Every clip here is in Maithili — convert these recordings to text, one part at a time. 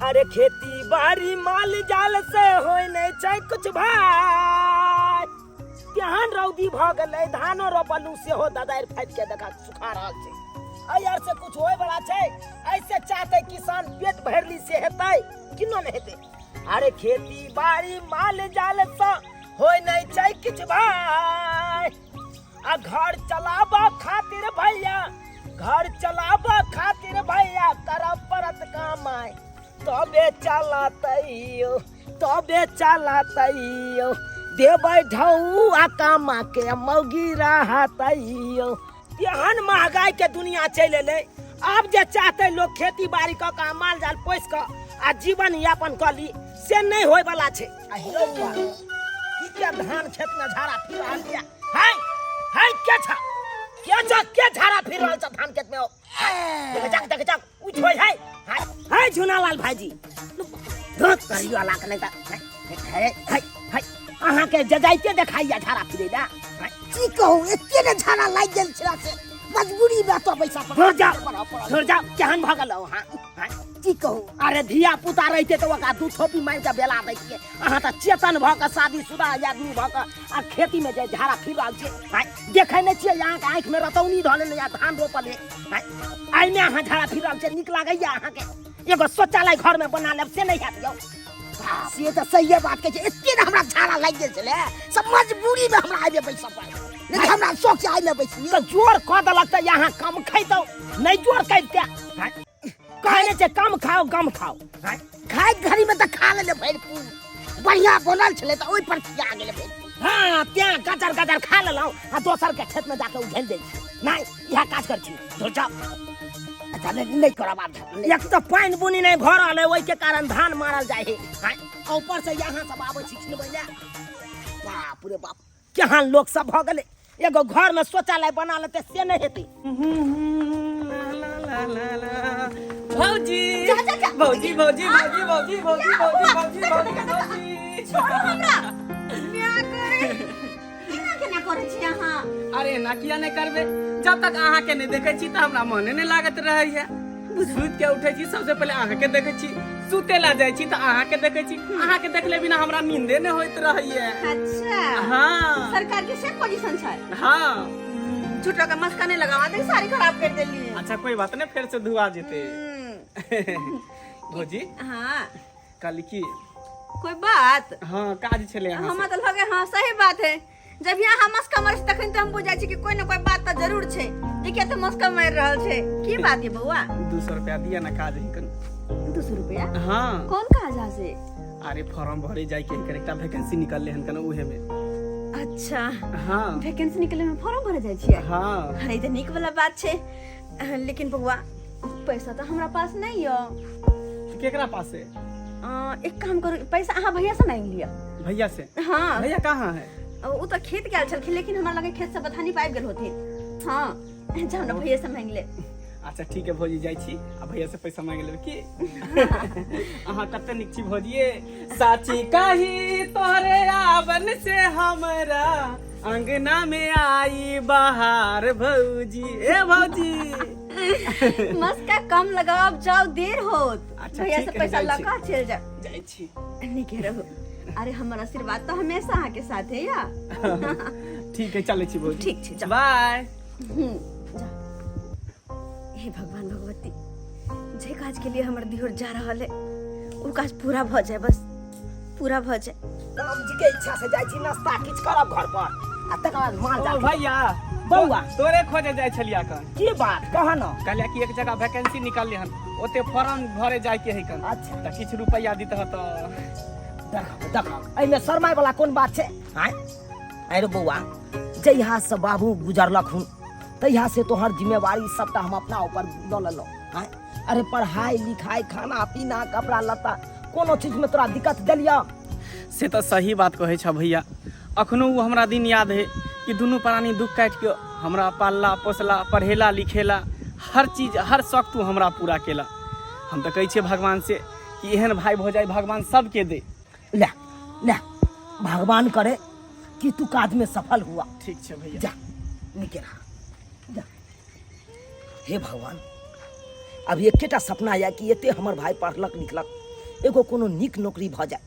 अरे खेती बाड़ी माल जाल से होय नहि छै कुछ भाई। केहन रौदी भऽ गेलै, धानो रोपलू सेहो ददारि फाटि के देखा सुखा रहल छै। एहि आर से कुछ होय वाला छै? ऐसे चाहते किसान पेट भरि ली से हेतै? किनो नहि हेतै। अरे खेती बाड़ी माल जाल से होय नहि छै किछु भाई। आ घर चलाबा खातिर भैया, घर चलाबा खातिर भैया करब पड़त कमाई, तबे चलतैयो, तबे चलतैयो। देबै ढौआ कमा के मौगी रहतैयो। तेहन महगाई के दुनिया चलि एलै, आब जे चाहते लोग खेती बाड़ी कऽ कऽ माल जाल पोसि कऽ आ जीवन यापन कऽ ली, से नहि होय वाला छै। आ हिरो बुआ, की के धान खेत में झाड़ा फिर रहल या? हाय हाय, के छा, के छा, के झाड़ा फिर रहल छा धान खेत में? ओ देख जा, देख जा, उठ होय। हाय हाय हाय, झुनालाल भाईजी, धोत करियो लाख नहीं त। हाय हाय हाय, अहाँ के जजाइते देखाइया झाड़ा फिरे ला। की कहू, एते ने झाड़ा लागि गेल छला से मजबूरी में तो पैसा पर छोड़ जाओ, छोड़ जाओ, केहन भऽ गेल? हाँ हाँ, की कहू। अरे धिया पुता रहिते तऽ ओकरा दू थोपी मारि कऽ बेला दैतियै। अहाँ तऽ चेतन भऽ कऽ, शादीशुदा आदमी भऽ कऽ आ खेती में जे झाड़ा फिर रहल छियै। आँय, देखै नहि छियै अहाँके आँखिमे रतौनी धऽ लेने या धान रोपल है? आँय, एहिमे अहाँ झाड़ा फिर रहल छियै, नीक लागैया अहाँके? एगो शौचालय घरमे बना लेब से नहि हैत यौ? से तऽ सहिए बात कहै छै। एते ने हमरा झाड़ा लागि गेल छलै, सब मजबूरी में हमरा आबे बैसऽ पड़ल, नहि तऽ हमरा शौक छै आइमे बैसी। तऽ जोर कऽ देलक तऽ यहाँ कम खैतौ, नहि जोर करिते। आँय, कहै नहि छै कम खाओ गम खाओ? आँय, खाय घड़ी में तऽ खा लेले भरपूर, बढ़िया बनल छलै तऽ ओहि पर खिया गेलै भरपूर। हाँ, तें गजर गजर खा लेलहुँ आ दोसर के खेत में जाके उझेल दै छी। नहि, इएह काज कर छी। धुर जाओ। अच्छा, नहि नहि करब आब नहि। एक तऽ पानि बुनी नहि भऽ रहल है, ओहिके कारण धान मारल जाइ है। आँय, आ ऊपर से यहाँ सब आबै छी छिनबै लए। बाप रे बाप, केहन लोक सब भऽ गेलै। एगो घर में शौचालय बना लेतै से नहि हेतै। भौजी, जा, जा, जा। भौजी, भौजी, भौजी, भौजी, भौजी, भौजी, भौजी, भौजी, भौजी। छोड़ू हमरा। म्या करे। केना केना करै छी अहाँ? अरे एना किया नहि करबै? जब तक अहाँ के नहि देखै छी तऽ हमरा मने नहि लागैत रहैया। सुति के उठै छी, सबसे पहिले अहाँ के देखै छी। सुते ला जाइ छी तऽ अहाँ के देखै छी। अहाँ के देखले बिना हमरा नींदे नहि होइत रहैया। अच्छा। हाँ। सरकार के से पोजीशन छै। हाँ। झूठो का मस्का नहीं लगावा दे, साड़ी खराब कर देली। अच्छा, कोई बात नहीं, फिर से धुआ जेते। भौजी। हाँ। कहली की कोई बात? हाँ, काज छले अहाँ हमरा से। तऽ लगे हाँ, सही बात है। जब यहाँ हम मस्का मारै छी तखन तऽ हम बुझै छी कि कोई न कोई बात तऽ जरूर छै जे किया तऽ मस्का मारि रहल छै। की बात है बौआ? 200 रुपया दिया ना, काज है कन। 200 रुपया? हाँ। कौन काज है से? अरे फॉर्म भरे जाय के है, एकटा वैकेंसी निकलले हन कन उहे में। अच्छा। हाँ। वैकेंसी निकले में फॉर्म भरे जाइ छियै? हाँ। अरे ई तऽ नीक वाला बात छै, लेकिन बौआ पैसा तऽ हमरा पास नहीं यो। केकरा पास है? एक काम करू, पैसा अहाँ भैया से मांगि लिअ। भैया से? हाँ। भैया कहाँ है? ओ तऽ खेत गेल छलखिन, लेकिन हमरा लगे खेत से बथानी पाबि गेल होथिन। हाँ, जाउ ने भैया से मांगि ले। अच्छा ठीक है भौजी, जाइ छी आ भैया से पैसा मांगि लेबै। की अहाँ कते नीक छी भौजी। साची कही तोरे आवन से हमरा अंगना में आई बहार। भौजी, ए भौजी। मस्का कम लगाओ, अब जाओ, देर होत। अच्छा, भैया से ठीक है, पैसा जाइ छी। लगा चल जा। जाइ छी। नीके रहो। अरे हमर आशीर्वाद तो हमेशा अहाँ के साथ है या। ठीक है, चलै छी भौजी। ठीक छै, जाओ। बाय। जा। हे भगवान भगवती, जे काज के लिए हमर दियोर जा रहल है ओ काज पूरा भ जाए, बस पूरा भ जाए। राम जी के इच्छा से जाइ छी, नाश्ता किछु करब घर पर आ तकर बाद माल ओ जाल। भैया। बौआ। तोरे खोजे जाइ छलिया कन। की बात, कह न। कहलिया कि एक जगह वैकेंसी निकलले हन, ओते फॉर्म भरे जाय के है कन। अच्छा। तऽ किछु रुपैया दितह तऽ। देखब देखब, एहिमे शरमाय वाला कोन बात छै? आँय आँय रे बौआ, जहिया से बाबू गुजरलक हुन तहिया से तोहर जिम्मेवारी सबटा हम अपना ऊपर लऽ लेलहुँ। आँय, अरे पढ़ाई लिखाई, खाना पीना, कपड़ा लत्ता, कोनो चीज में तोरा दिक्कत देलियऽ? से तऽ सही बात कहै छह भैया। अखनो ओ हमरा दिन याद है कि दुनू प्राणी दुख काटि कऽ हमरा पालला पोसला, पढ़ेला लिखेला, हर चीज हर शौक तू हमरा पूरा केला। हम तऽ कहै छियै भगवान से कि एहन भाई भौजाई भगवान सबके दे। ले ले, भगवान करे कि तू काज में सफल हुआ। ठीक छै भैया। जा, निके रह, जा। हे भगवान, अभी एकेटा सपना यऽ कि एते हमर भाई पढ़लक लिखलक, एगो कोनो नीक नौकरी भऽ जाय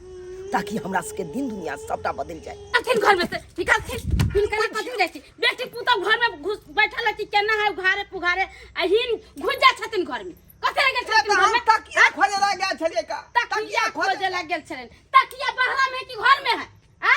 ताकि हमरा सबके दिन दुनिया सबटा बदलि जाय। निकालथिन घर में से निकालथिन। हिनकरा कथी जाइ छी बेटी पुतहु घर में घुस बैठल अछि, केना है उघारे पुघारे आ हिन घुस जाइ छथिन घर में। कथी लए गेल छथिन घर हम में? तकिया खोजे ला गेल छलियै का। तकिया खोजे लए गेल छलनि? तकिया बहरा में है कि घर में है? आ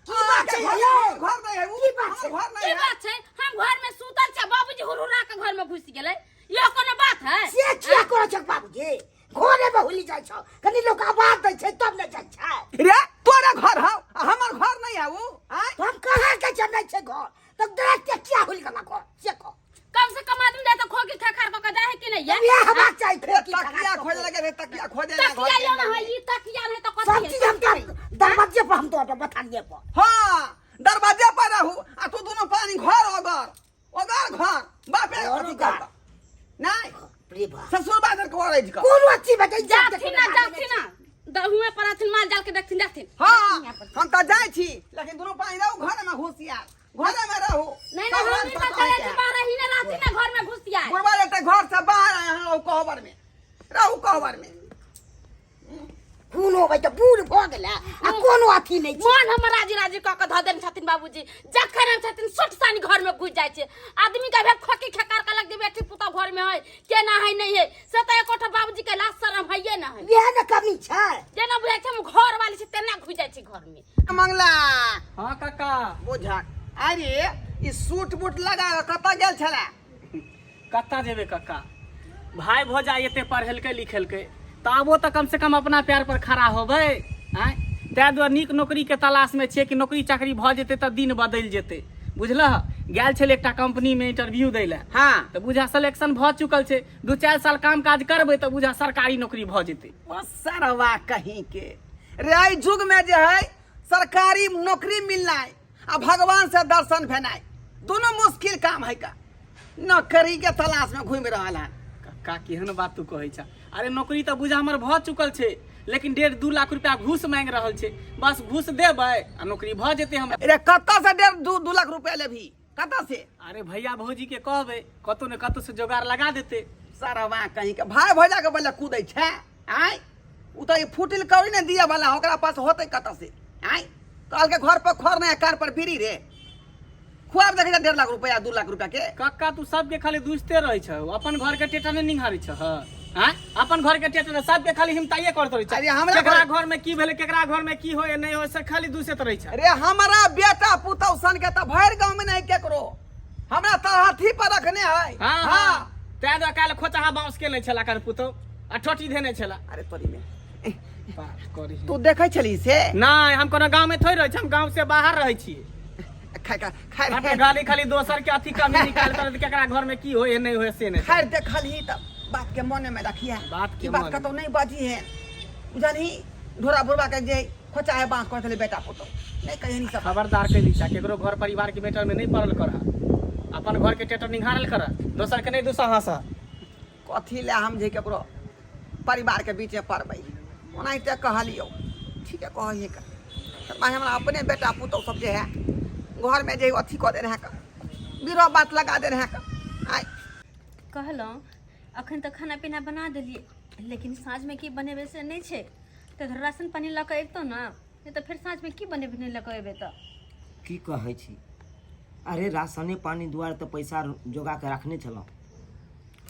की बात छै यौ? घर नहीं है उ, की बात छै? घर नहीं की है। बात छै? हम घर में सुतल छै, बाबूजी हुरहुरा के घर में घुस गेलै, यो कोनो बात है? से किया करै छै बाबूजी? घरे में हुली जाइ छौ, कनी लोक आवाज दै छै तब ने जाइ छै। रे तोरा घर हौ आ हमर घर नहीं है उ। आँय? तो हम कहाँ के छै नहीं छै घर, तब देख के किया हुली गेला घर से कह। कम से कम आदमी जाए तो खोकी खखार क के जाए है कि नहीं? तब इएह हेबाक चाही। रे खोकी तकिया खखार खोजे लगे रे, तकिया खोजे ला घर तकिया के यो ना अंदर है, में। ई तकिया नहीं तो कथी सब है? चीज हम तो दरवाजे पर, हम तो बथानिए पर। हाँ दरवाजे पर रहू आ तू दोनों पानी घर ओगर ओगर घर बापे घर अथी ओगर। करता नहीं रे बा ससुर बादर को रही का कोनो अच्छी बात है। जाथिन ना, जाथिन ना, दहुए पर आथिन, माल जाल के देखथिन, जाथिन। हाँ हम तो जाए छी लेकिन दोनों पानी रहू घर में घुसिया घरे में रहू। नहीं नहीं, हम नहीं चले छी बाहर ही ना रहथिन ना घर में घुसिया। बुढ़वा जेते घर से बाहर आए हैं, रहू कहबर में, रहू कहबर में। कोनो भाई तऽ बूढ़ भऽ गेलै आ कोनो अथी नहि छै। मन हमर राजी राजी कऽ के धऽ देने छथिन बाबूजी। जखन हम छथिन सुट सानी घर में घुस जाइ छै। आदमी के भेल खोकी खेकार के लग जे बेटी पुतहु घर में है केना है नहीं है, से तऽ एकोटा बाबूजी के लाज शरम हइये ना है। इएह ने कमी छै। जेना बुझाइ छै हम घर वाली छी तेना घुस जाइ छै घर में। मंगला। हाँ काका। बुझा अरे ई सूट बूट लगा कऽ कतऽ गेल छला? कतऽ जेबै काका, भाई भौजाई एते पढ़ेलकै लिखेलकै तऽ आबो तऽ कम से कम अपना पैर पर खड़ा होबै। आँय ताहि दुआरे नीक नौकरीके तलाशमे छियै कि नौकरी चाकरी भऽ जेतै तऽ दिन बदलि जेतै, बुझलह? गेल छलै एकटा कंपनीमे इंटरव्यू दै लए। हाँ। तऽ बुझा सिलेक्शन भऽ चुकल छै, 2-4 साल काम काज करबै तऽ बुझा सरकारी नौकरी भऽ जेतै। ओ सरवा कहीं के रे, एहि युग में जे है सरकारी नौकरी मिलनाइ आ भगवान से दर्शन भेनाइ दोनों मुश्किल काम है का। नौकरी के तलाश में घूमि रहल है। कक्का केहन बात तू कहै छह? अरे नौकरी तऽ बुझा हमर भऽ चुकल छै, लेकिन 1.5-2 लाख रुपया घूस मांगि रहल छै, बस घूस देबै आ नौकरी भऽ जेतै हमरा। रे कतऽ से 1.5-2 लाख रुपया लेबही, कतऽ से? अरे भैया भौजी के कहबै, कतौ ने कतौ से जोगाड़ लगा देतै। सरवा कहीं के भाई भौजा के बल्ले कूदै छै। आँय उ तऽ ई फूटिल कौड़ी ने दिए वाला ओकरा पास होतै कतऽ से? आँय कहलकै घर पर खर नहीं कार पर बीड़ी रे, खुआब देखै छै 1.5 लाख रुपया 2 लाख रुपया के। कक्का तू सबके खाली दुसते रहै छह, अपन घर के टेटा नहीं निहारै छह? आँय अपन घर के टेटा सबके खाली हिमताइए करत रहै छह। अरे हमरा केकरा घर घर में की भेलै, केकरा घर में की होय नहीं होय, से खाली दुसैत रहै छह। रे हमरा बेटा पुतहु सन के तऽ भरि गाँव में नहीं केकरो, हमरा तऽ हाथी पर रखने है। हाँ हाँ तै दुआरे काल्हि खोचाहा बाँस के नहि छला कर पुतहु आ ठोटी धेने छला। अरे तोरी में बात करी तू देखै छली से? नहीं, हम कोनो गाँव में थोड़ी रहै छी, हम गाँव से बाहर रहै छी। खा खा खैर अपने गाली खाली दोसर के अथी कमी निकाल कर केकरा घर में की होय नहीं होय से नहीं। खैर देखलही तऽ बात के मने में रखिया, बात के ई बात मन। कतौ नहीं बाजी है बुझलही? ढोरा बुढ़वा के जे खोचा है बाँस कहै छलै बेटा पुतहु नहीं कहियै नी सब। खबरदार कहि दी केकरो घर परिवार के मैटर में नहीं पड़ल कर, अपन घर के टेटर निहारल कर, दोसर के नहीं दूसरा हंस। कथी ले हम जे केकरो परिवार के बीच में पड़बै, ओनाहिते कहलियौ ठीक है कहै का तऽ हमरा अपने बेटा पुतहु सब जे है घर में जे अथी कऽ देने है का बिरो बात लगा देने है का। आइ कहलहुँ अखन तऽ खाना पीना बना देलियै, लेकिन साँझमे की बनेबै से नहि छै, तऽ राशन पानी लऽ कऽ अबितहुँ ने, नहि तऽ फेर साँझमे की बनेबै नहि लऽ कऽ अयबै तऽ। की कहै छी? अरे राशने पानी दुआरे तऽ पैसा जोगा कऽ रखने छलहुँ,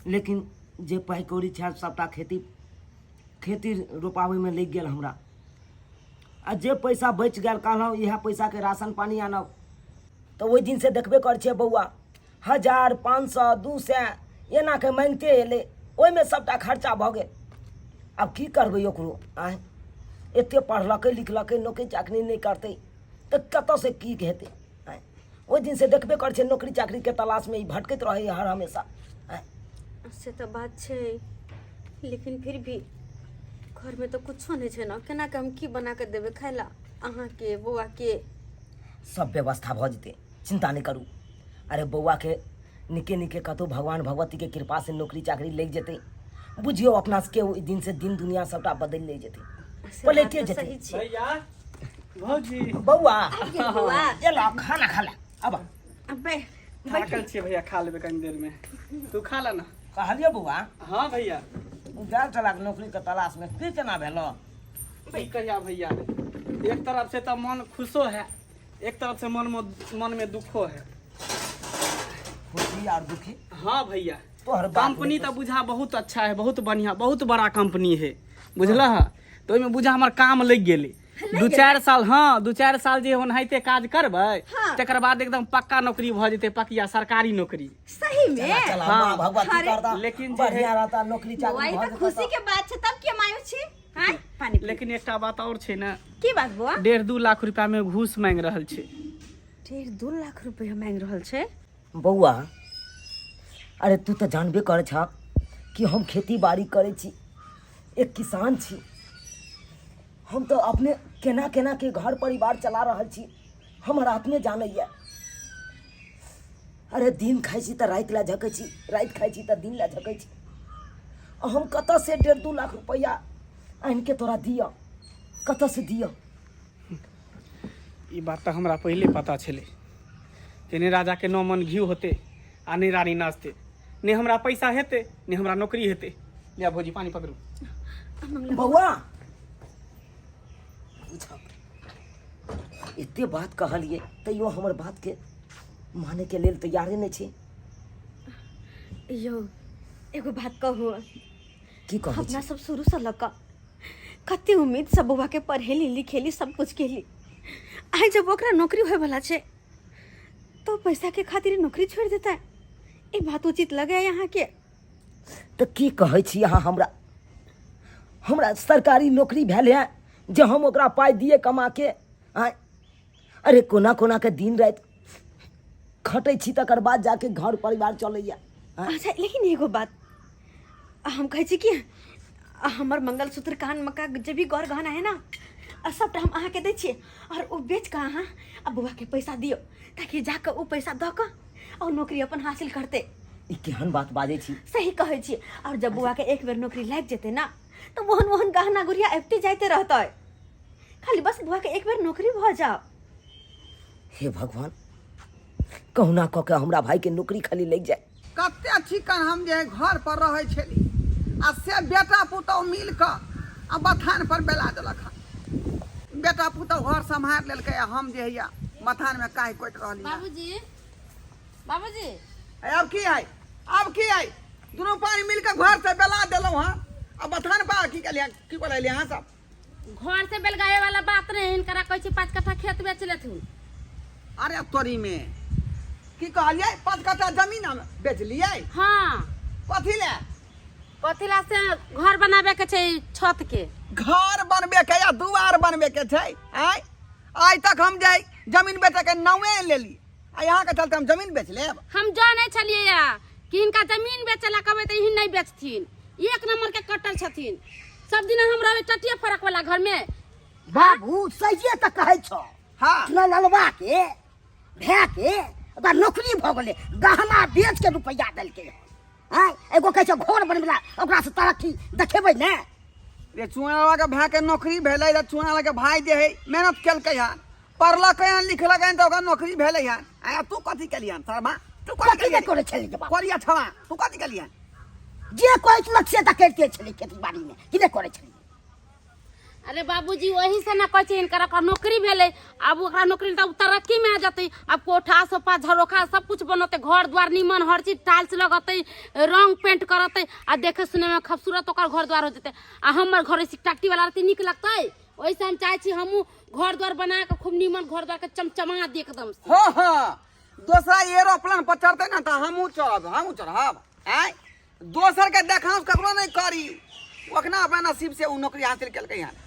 लेकिन जे पाइ कौड़ी छल सभटा खेती खेती रोपाबैमे लागि गेल हमरा, आ जे पैसा बचि गेल कहलहुँ इएह पैसाके राशन पानी आनब, तऽ ओहि दिनसँ देखबे करै छियै बौआ 1000 500 200 एना के मांगिते एलै, ओहिमे सभटा खर्चा भऽ गेल। आब की करबै ओकरो? आँय एते पढ़लकै लिखलकै नौकरी चाकरी नहि करतै तऽ कतऽसँ की हेतै? आँय ओहि दिनसँ देखबे करै छियै नौकरी चाकरीके तलाशमे ई भटकैत रहैए हर हमेशा। आँय से तऽ बात छै, लेकिन फिर भी घरमे तऽ कुछो नहि छै ने, केना कऽ हम की बना कऽ देबै खाय लए अहाँके बौआके? सब व्यवस्था भऽ जेतै, चिन्ता नहि करू। अरे बौआके निके निके कतहु भगवान भगवतीके कृपासँ नौकरी चाकरी लागि जेतै, बुझियौ अपना सबके ओहि दिनसँ दिन दुनिया सबटा बदलि लागि जेतै, से बात पलटिए तऽ जेतै। सही छै। भैया भौजी बौआ आबि गेल बौआ। एला खाना खा ले अब। अबे थाकल छियै भैया, खा लेबै कनी देर में, तू खा ले ना। कहलियौ बौआ। हाँ भैया। गेल छलक नौकरी के तलाश में की केना भेलो की कहिया भैया एक तरफ से तो मन खुशो है एक तरफ से मन में मन में दुखो है खुशी और दुखी हाँ भैया तोहर बाप कंपनी तो बुझा बहुत अच्छा है बहुत बढ़िया बहुत बड़ा कंपनी है बुझल है तो ओहिमे बुझा हमर काम लग गेलै दू चारि साल हाँ दू चारि साल जे ओनाहिते काज करबै हाँ। तकर बाद एकदम पक्का नौकरी भऽ जेतै पकिया सरकारी नौकरी सही में चला चला हाँ। माँ भगवती अरे, करता लेकिन जे है- बढ़िया रहता नौकरी बौआ चाकरी ई भऽ तऽ जेतौ खुशी के बात छै तब के मायूस छी हाँ पानी पी। लेकिन एकटा बात और छै ने की बात बौआ 1.5 2 लाख रुपया में घूस मांगि रहल छै 1.5 2 लाख रुपया मांगि रहल छै बौआ अरे तू तऽ जानबे करै छह कि हम खेती बाड़ी करै छी एक किसान छी हम तऽ अपने केना केना के घर परिवार चला रहल छी हमर आत्मे जानैया अरे दिन खाइ छी तऽ राति लए झकै छी राति खाइ छी तऽ दिन लए झकै छी आ हम कतऽसँ 1.5 2 लाख रुपैआ आनिके तोरा दिअ कतऽसँ दिअ ई बात तऽ हमरा पहिले पता छलै कि नहि राजाके नौ मन घी होतै आ नहि रानी नाचतै नहि हमरा पैसा हेतै नहि हमरा नौकरी हेतै लिया भौजी पानी पकड़ू बौआ बुझब एते बात कहलियै तैयो हमर बातके मानैके लेल तैयारे नहि छी यौ एगो बात कहू की कहै अपना छी सब शुरूसँ लऽ कऽ कते उम्मीदसँ बौआके पढ़ेली लिखेली सब कुछ केली आइ जब ओकरा नौकरी होयवला छै तो पैसा के खातिर नौकरी छोड़ देता ई बात उचित लगे यहाँ के तऽ की कहै छी अहाँ हमरा हमरा सरकारी नौकरी भेल है जे हम ओकरा पाइ दिए कमा के आँय अरे कोना कोना के दिन राति खटै छी तकर बाद जाके घर परिवार चलैया आँय? अच्छा लेकिन एगो बात हम कहै छी कि हमर मंगलसूत्र कान मका जे भी गौर गहना है ना आ सबटा हम अहाँके दै छियै और ओ बेच कऽ अहाँ आ बौआके पैसा दियौ ताकि जाकऽ ओ पैसा दऽ कऽ और नौकरी अपन हासिल करतै ई केहन बात बाजै छी सही कहै छी और जब बौआके एक बेर नौकरी लागि जेतै ना तऽ ओहन ओहन गहना गुड़िया अबिते जाइते रहतै खाली बस बौआके एक बेर नौकरी भऽ जाओ हे भगवान कहुना कऽ के हमरा भाई के नौकरी खाली लागि जाय कते चिकन हम जे घर पर रहै छली आ से बेटा पुतहु मिल कऽ आ बथान पर बेला देलक हन बेटा पुतहु घर सम्हारि लेलकै आ हम जे हैया बथान मे काहि कोटि रहली हन। बाबूजी बाबूजी ए, आब की है आब की है दुनू पानी मिल कऽ घर से बेला देलहुँ हँ आ बथान पर की केलियै की बोललियै अहाँ सब घर से बेलगाए वाला बात नहीं हिनकरा कहै छी 5 कट्ठा खेत बेच लेथुन अरे तोरी में की कहलियै 5 कट्ठा जमीन हम बेचलियै हाँ कथी ले कथी ला से घर बनाबे के छै छत के घर बनबे के या दुआर बनबे के छै आय आइ तक हम जे जमीन बेचे के नामे लेली आ यहाँ के चलते हम जमीन बेच लेब हम जानै छलियै या कि हिनका जमीन बेचे ला कहबै तऽ ई नहि बेचथिन एक नंबर के कटल छथिन सब दिन हम रहबै टटिया फरक वाला घर में बाबू सहिए तऽ कहै छौ हाँ ललवा के भाय के ओकरा नौकरी भऽ गेलै गहना बेच के रुपैआ देलकै हँ एगो कहै छै घर बनबेला ओकरा से तरक्की देखेबै ने रे चुनावा के भाय के नौकरी भेलै तऽ चुनावा के भाय जे है मेहनत केलकै हन पढ़लकै हन लिखलकै हन तऽ ओकरा नौकरी भेलै हन आ तू कथी केलियन शर्मा तू कथी कथी नहि केलियन करै छलै बाबू करिया छवा तू कथी केलियन जे कहै छलक से तऽ करिते छलै खेती बाड़ी मे कि नहि करै छलै अरे बाबूजी वही से ना कहै छै हिनकर ओकरा नौकरी भेलै आब ओकरा नौकरी तऽ तरक्की में आ जेतै आब कोठा सोफा झरोखा सब कुछ बनतै घर द्वार निमन हर चीज टाइल्स लगतै रंग पेंट करतै आ देखे सुने में खूबसूरत ओकर घर द्वार हो जेतै आ हमर घर ऐसे टाटी वाला रहतै नीक लगतै ओहिसे हम चाहै छी हमहूँ घर द्वार बना के खूब निमन घर द्वार के चमचमा दी एकदम से हाँ हाँ दोसरा एरोप्लेन पर चढ़तै ने तऽ हमहूँ चढ़ब हमहूँ चढ़ब आँय दोसर के देखाउस ककरो नहि करी ओखना अपना नसीब से ओ नौकरी हासिल केलकै हन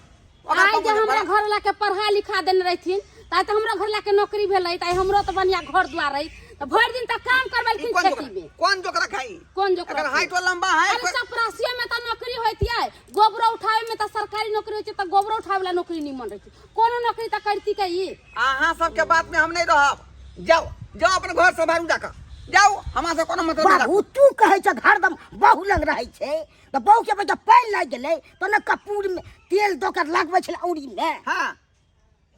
ओकर आइ जे कमो हमरा घर वाला के पढ़ा लिखा देने रहथिन तऽ आइ तऽ हमरा घर वाला के नौकरी भेलै तऽ आइ हमरो तऽ बढ़िया घर द्वार रही तऽ भरि दिन तऽ काम ई करबेलखिन कोन खेती जोकर में कोन जोकर खाई कोन जोकर एकर हाइट लंबा है अरे चपरासियो में तऽ नौकरी होइत यै गोबरो उठावे में तऽ सरकारी नौकरी होइ छै तऽ गोबरो उठावे वाला नौकरी निमन रहै छै कोनो नौकरी तऽ करती के ई अहाँ सबके बात में हम नहीं रहब जाओ जाओ अपन घर से बाहर जाकर जाओ हमरा से कोनो मतलब नहीं बाबू तू कहै छ हरदम बहु लग रहै छै तऽ बहु के जब पानि लागि गेलै तऽ ने कपूर में तेल दऽ के लगबै छलै औरी में हाँ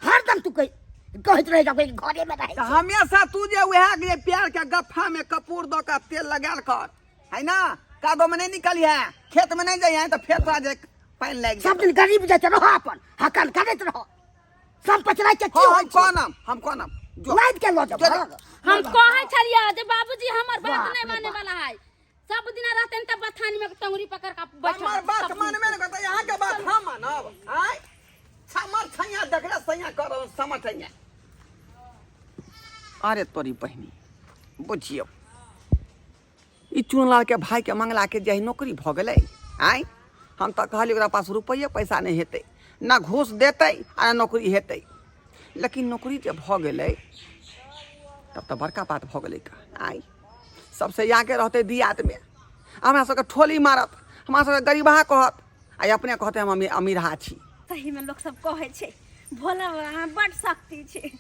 हरदम तू कह कहैत रहै छ घरे में रहै तऽ हमेशा तू जे वएह के प्यार के गफ्फा में कपूर दऽ के तेल लगायल कर है ना कादो में नहीं निकलिहे, खेत में नहीं जाइहे, तो फेर तोरा जे पानि लागि सब दिन गरीब जैसे रहो, अपन हकन करैत रहो, सब पचराय के की हाँ, होइ हम छै? कहनम, हम कहनम जो। लादि के लऽ जो, जेबौ। जो। हम कहै छलियै जे बाबूजी हमर बात बाप नहीं रे माने बाप। वाला है, सब दिना रहते त बथानी में टंगरी पकड़ के बैठल। हमर बात मानबे ने करतै, अहाँके बात हम मानब? आँय, समर छैया देखले सैया कर समर छैया। अरे तोरी बहिनी, बुझियौ ई चुनलाल के भाई के मंगला के जे नौकरी भऽ गेलै। आँय, हम तऽ कहलियै ओकरा पास रुपैए पैसा नहि हेतै, ना घूस देतै आ ना नौकरी हेतै, लेकिन नौकरी जे भऽ गेलै तब तऽ बड़का बात भऽ गेलै का। आँय, सबसे आगे रहतै दियादमे, हमरा सबके ठोली मारत, हमरा सबके गरीबहा कहत, आ अपने कहतै हम अमीरहा छी। सहीमे लोक सब कहै छै भोला बाबा बड शक्ति छै।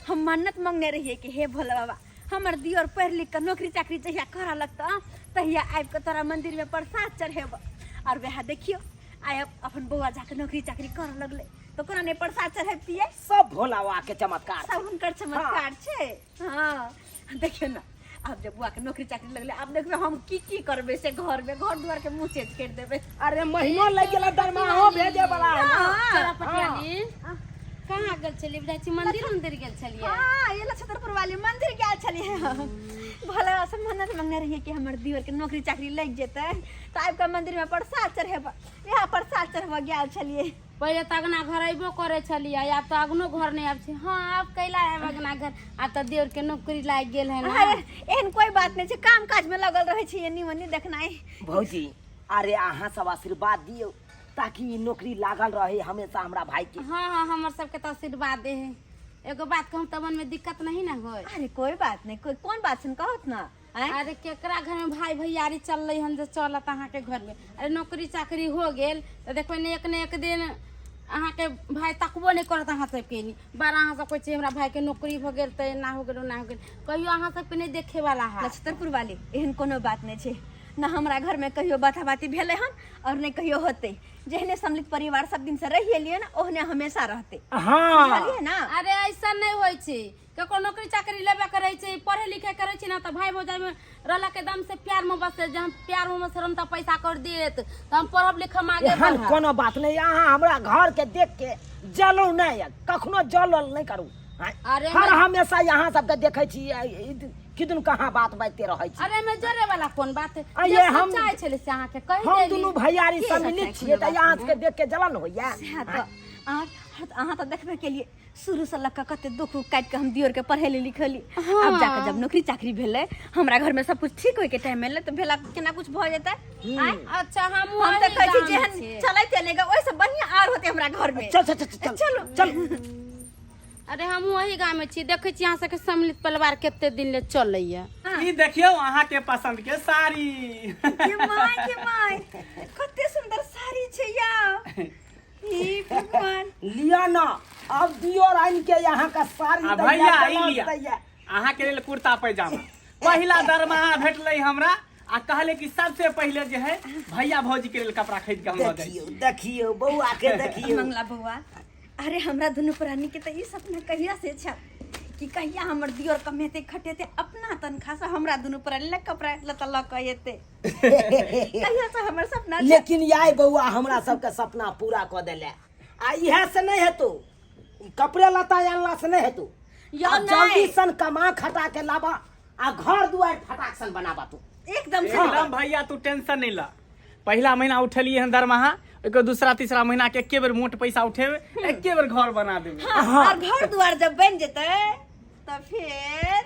हम मन्नत मंगने रहियै कि हे भोला बाबा, हमर दियोर पढ़ि लिख कऽ नौकरी चाकरी जहिया करऽ लगतौ तहिया आबि कऽ तोरा मंदिरमे प्रसाद चढ़ेबऽ। आओर वएह देखियौ, आइ अपन बौआ जाके नौकरी चाकरी करऽ लगलै तऽ कोना नहि प्रसाद चढ़ैबतियै? सब भोला बाबा के चमत्कार, सब हुनकर चमत्कार छै। हँ, देखियौ ने, आब जब बौआ के नौकरी चाकरी लगलै, आब देखबै हम की की करबै से घरमे, घर दुआरके मुँह चेंज करि देबै। अरे महीनो लागि गेल, दरमाहो भेजे वाला है ना। चोरा पटियाली कहाँ गेल छलियै? बुझाइ छी मंदिर उंदिर गेल छलियै। हाँ, ये छतरपुर वाली मंदिर गेल छलियै हम। भोला बाबा से मन्नत मंगने रहियै कि हमर दियोर के नौकरी चाकरी लागि जेतै तऽ आबि कऽ मंदिरमे प्रसाद चढ़ेबै। इएह प्रसाद चढ़बऽ गेल छलियै। पहिले तऽ अगना घर अयबो करै छलियै, आब तऽ अगनो घर नहि आबै छै। हँ, आब कैला आयब अगना घर? आब तऽ देवर के नौकरी लागि गेल है ना। अरे एहन कोई बात नहीं छै, काम काज में लगल रहै छै, एनी ओनी देखनाइ। भौजी, अरे अहाँ सब आशीर्वाद दियौ ताकि ई नौकरी लागल रहे हमेशा हमरा भाई के। हाँ हाँ, हमर सबके तऽ आशीर्वाद दे है। एगो बात कहूँ तऽ मन में दिक्कत नहीं ना होय? अरे कोई बात नहीं, कोई कौन बात छै, कहत ना। आँय? अरे केकरा घर में भाई भैयारी चललै हन जे चलत अहाँके घर में? अरे नौकरी चाकरी हो गेल तऽ देखबै ने, एक ने एक दिन अहाँके भाई तकबो नहि करत अहाँ सबके। नी बार अहाँ सब कहै छियै हमरा भाई के नौकरी भऽ गेल तऽ एना हो गेल, ओना हो गेल, कहियो अहाँ सबके नहि देखे वाला है। नक्षत्रपुर वाली, एहन कोनो बात नहीं छै ना। हमरा घर में कहियो बाता बाती भेलै हन और नहि कहियो होतै। जेहने सम्मिलित परिवार सब दिन से रहि एलियै ना, ओहने हमेशा रहतै। हाँ, बुझलियै ना? अरे ऐसा नहि होइ छै। ककरो नौकरी चाकरी लेबे के रहै छै, पढ़े लिखे के रहै छै ना, तऽ भाई भौजाई में रहला के दम से प्यार मोहब्बत से, जे हम प्यार मोहब्बत से रहम तऽ पैसा कर देत तऽ हम पढ़ब लिखब आगे एहन बढ़ब। कोनो बात नहीं। अहाँ हमरा घर के देख के जलू नहीं, कखनो जल नहीं करू। अरे हर हमेशा यहाँ सबके देखे छी, किदन कहाँ बात बाजते रहै छी। अरे में जरे वाला कोन बात है? आ जे ये हम- सच्चाइ छलै से अहाँके कहि हम देली। दुनू भैयारी की सम्मिलित सच्चाइ छियै तऽ कोनो यहाँ सबके देख के जलन होइया। सएह तऽ अहाँ अहाँ तऽ देखबे केलिए, शुरू से लऽ कऽ कते दुख उख काटि कऽ हम दियोर के पढ़ेली लिखेली। आब जाके जब नौकरी चाकरी भेलै, हमरा घर में सब कुछ ठीक होय के टाइम एलै तऽ भेला केना कुछ भऽ जेतै? आँय? अच्छा, हम हम तऽ कहै छी जेहन चलैत एलै गे, ओहिसँ बढ़िआँ आर होतै हमरा घर में। चल चल चल चल। चलू। चल। अरे हम वही गाँव में छी, देखै छी अहाँ सबके सम्मिलित परिवार कते दिन ले चलैया। ई देखियौ अहाँ के पसंद के साड़ी। के my, के my, कते सुंदर साड़ी छै या, हे भगवान! लिअ न, अब दियो आनि के यहाँ का साड़ी आ दैया, भैया, ई ब्लाउज लिअ दैया। अहाँ के लेल कुर्ता पैजामा। पहिला दरमाहा भेटलै हमरा आ कहले कि सबसे पहिले जे है भैया भौजी के लेल कपड़ा खरीद के हम लऽ जाइ देखियौ छी। देखियौ, बौआ के देखियौ। मंगला बौआ, अरे हमरा दुनू प्राणी के तऽ ई सपना कहिया से छल कि कहिया हमर दियोर कमेते खटेते, अपना तनख्वाह से हमरा दुनू प्राणी लए कपड़ा लत्ता लऽ कऽ एतै। कहिया से हमर सपना छल। लेकिन याय बौआ हमरा सबके सपना पूरा कऽ देले। आ इएह से नहीं हेतौ, ई कपड़े लत्ता आनला से नहीं हेतौ। यौ आब नहि। जल्दी सन कमा खटा के लाबा आ घर दुआरि फटाक सन बनाबा तू। एकदम से। एकदम भैया, तू टेंशन नहीं ला। पहिला महीना उठेलिए हन दरमाहा, ओहिके दूसरा तीसरा महीना के एके बेर मोट पैसा उठेबे, एके बेर घर बना देबे। हाँ, और घर दुआर जब बन जेतै तऽ फिर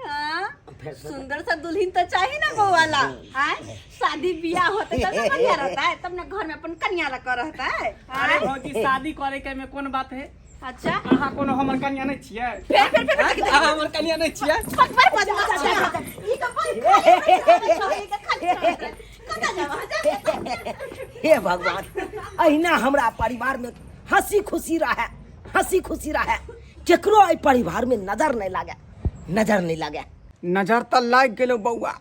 हाँ, फिर सुंदर सा दुल्हन तो चाहिए ना बउआ ला। आय शादी बियाह होते तब ना बढ़िया रहता है, तब ना घर में अपन कन्या लग रहता है। अरे आय? भौजी, शादी करे के में कोन बात है? अच्छा, अहाँ कोनो हमर कन्या नहीं छियै? फिर फिर फिर फिर अहाँ हमर कन्या नहीं छियै? बड़ बदमाश छै ई तो, बड़ खाली बदमाश छै, ई के खाली छै। कतऽ जाब अहाँ? जाब। हे भगवान, अहिना हमरा परिवार में हंसी खुशी रहे, हंसी खुशी रहे, केकरो एहि परिवार में नजर नहीं लागे, नजर नहीं लागे। नजर तऽ लागि गेलौ बौआ।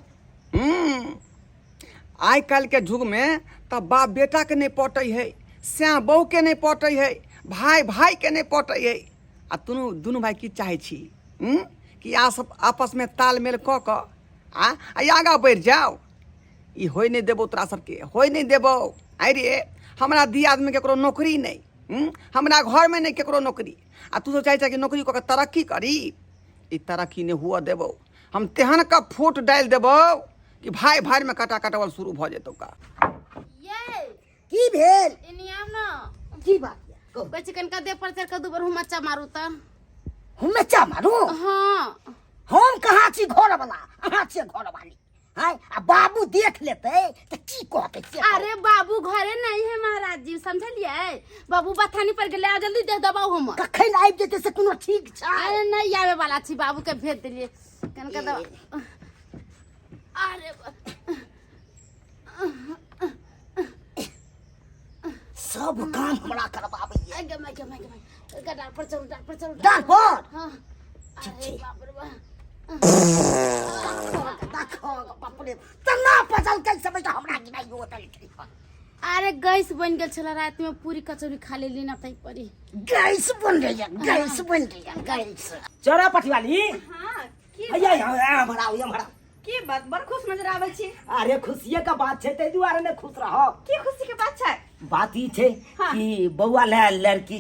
आइ काल्हिके युगमे तऽ बाप बेटाके नहि पटै है, सैं बहूके नहि पटै है, भाय भायके नहि पटै है, आ दुनू दुनू भाय की चाहै छी कि आ सब आपसमे तालमेल कऽ कऽ आ आगाँ बढ़ि जाउ। ई होइ नहि देबौ तोरा सबके, होइ नहि देबौ। आइ रे हमरा दियादमे ककरो नौकरी नहि, हमरा घरमे नहि ककरो नौकरी, आ तू सब चाहै छह कि नौकरी कऽ के तरक्की करी। ई तरक्की नहि हुअ देबौ, हम तेहन का फूट डालि देबौ कि भाय भायमे कटा कटवल शुरू भऽ जेतौ का। ये की भेल? एनी आब न। की बात यऽ? कहू। कहै छी कनिका देह पर चढ़ि कऽ दू बेर हुमच्चा मारू तऽ। हुमच्चा मारू? हाँ। हम कहाँ छी घर वाला, अहाँ छियै घर वाली। हैं, आ बाबू देख लेतै तऽ की कहतै से कहू। अरे बाबू घरे नहीं है महाराज जी, समझलियै? बाबू बथानी पर गेलै, आ जल्दी देह दबाउ हमर। कखन आबि जेतै से कोनो ठीक छै? अरे नहीं आवे वाला छी, बाबू के भेज देलियै। कनिका दबा। अरे सब काम हमरा करबाबैया। गे my गे my गे my, गडार पर चलू, डार पर चलू। डार पर? हाँ। ठीक अरे छै। बाप रे बाप। देखो बाप रे, तना पचलकै समझ हमरा गिनाइयो देलकै। अरे गैस बन गेल छला, रात में पूरी कचौड़ी खा लेली ना तई परी गैस बन रही है, गैस बन रही है, गैस। चोरा पटिवाली। हाँ, की अय्या, यहाँ, हमरा आउ, हमरा। की बात, बड़ खुश नजर आबै छी। अरे खुशिये के बात छै, ताहि दुआरे ने खुश रहो। की खुशी के बात छै? बात ई छै हाँ। कि बौआ ले लड़की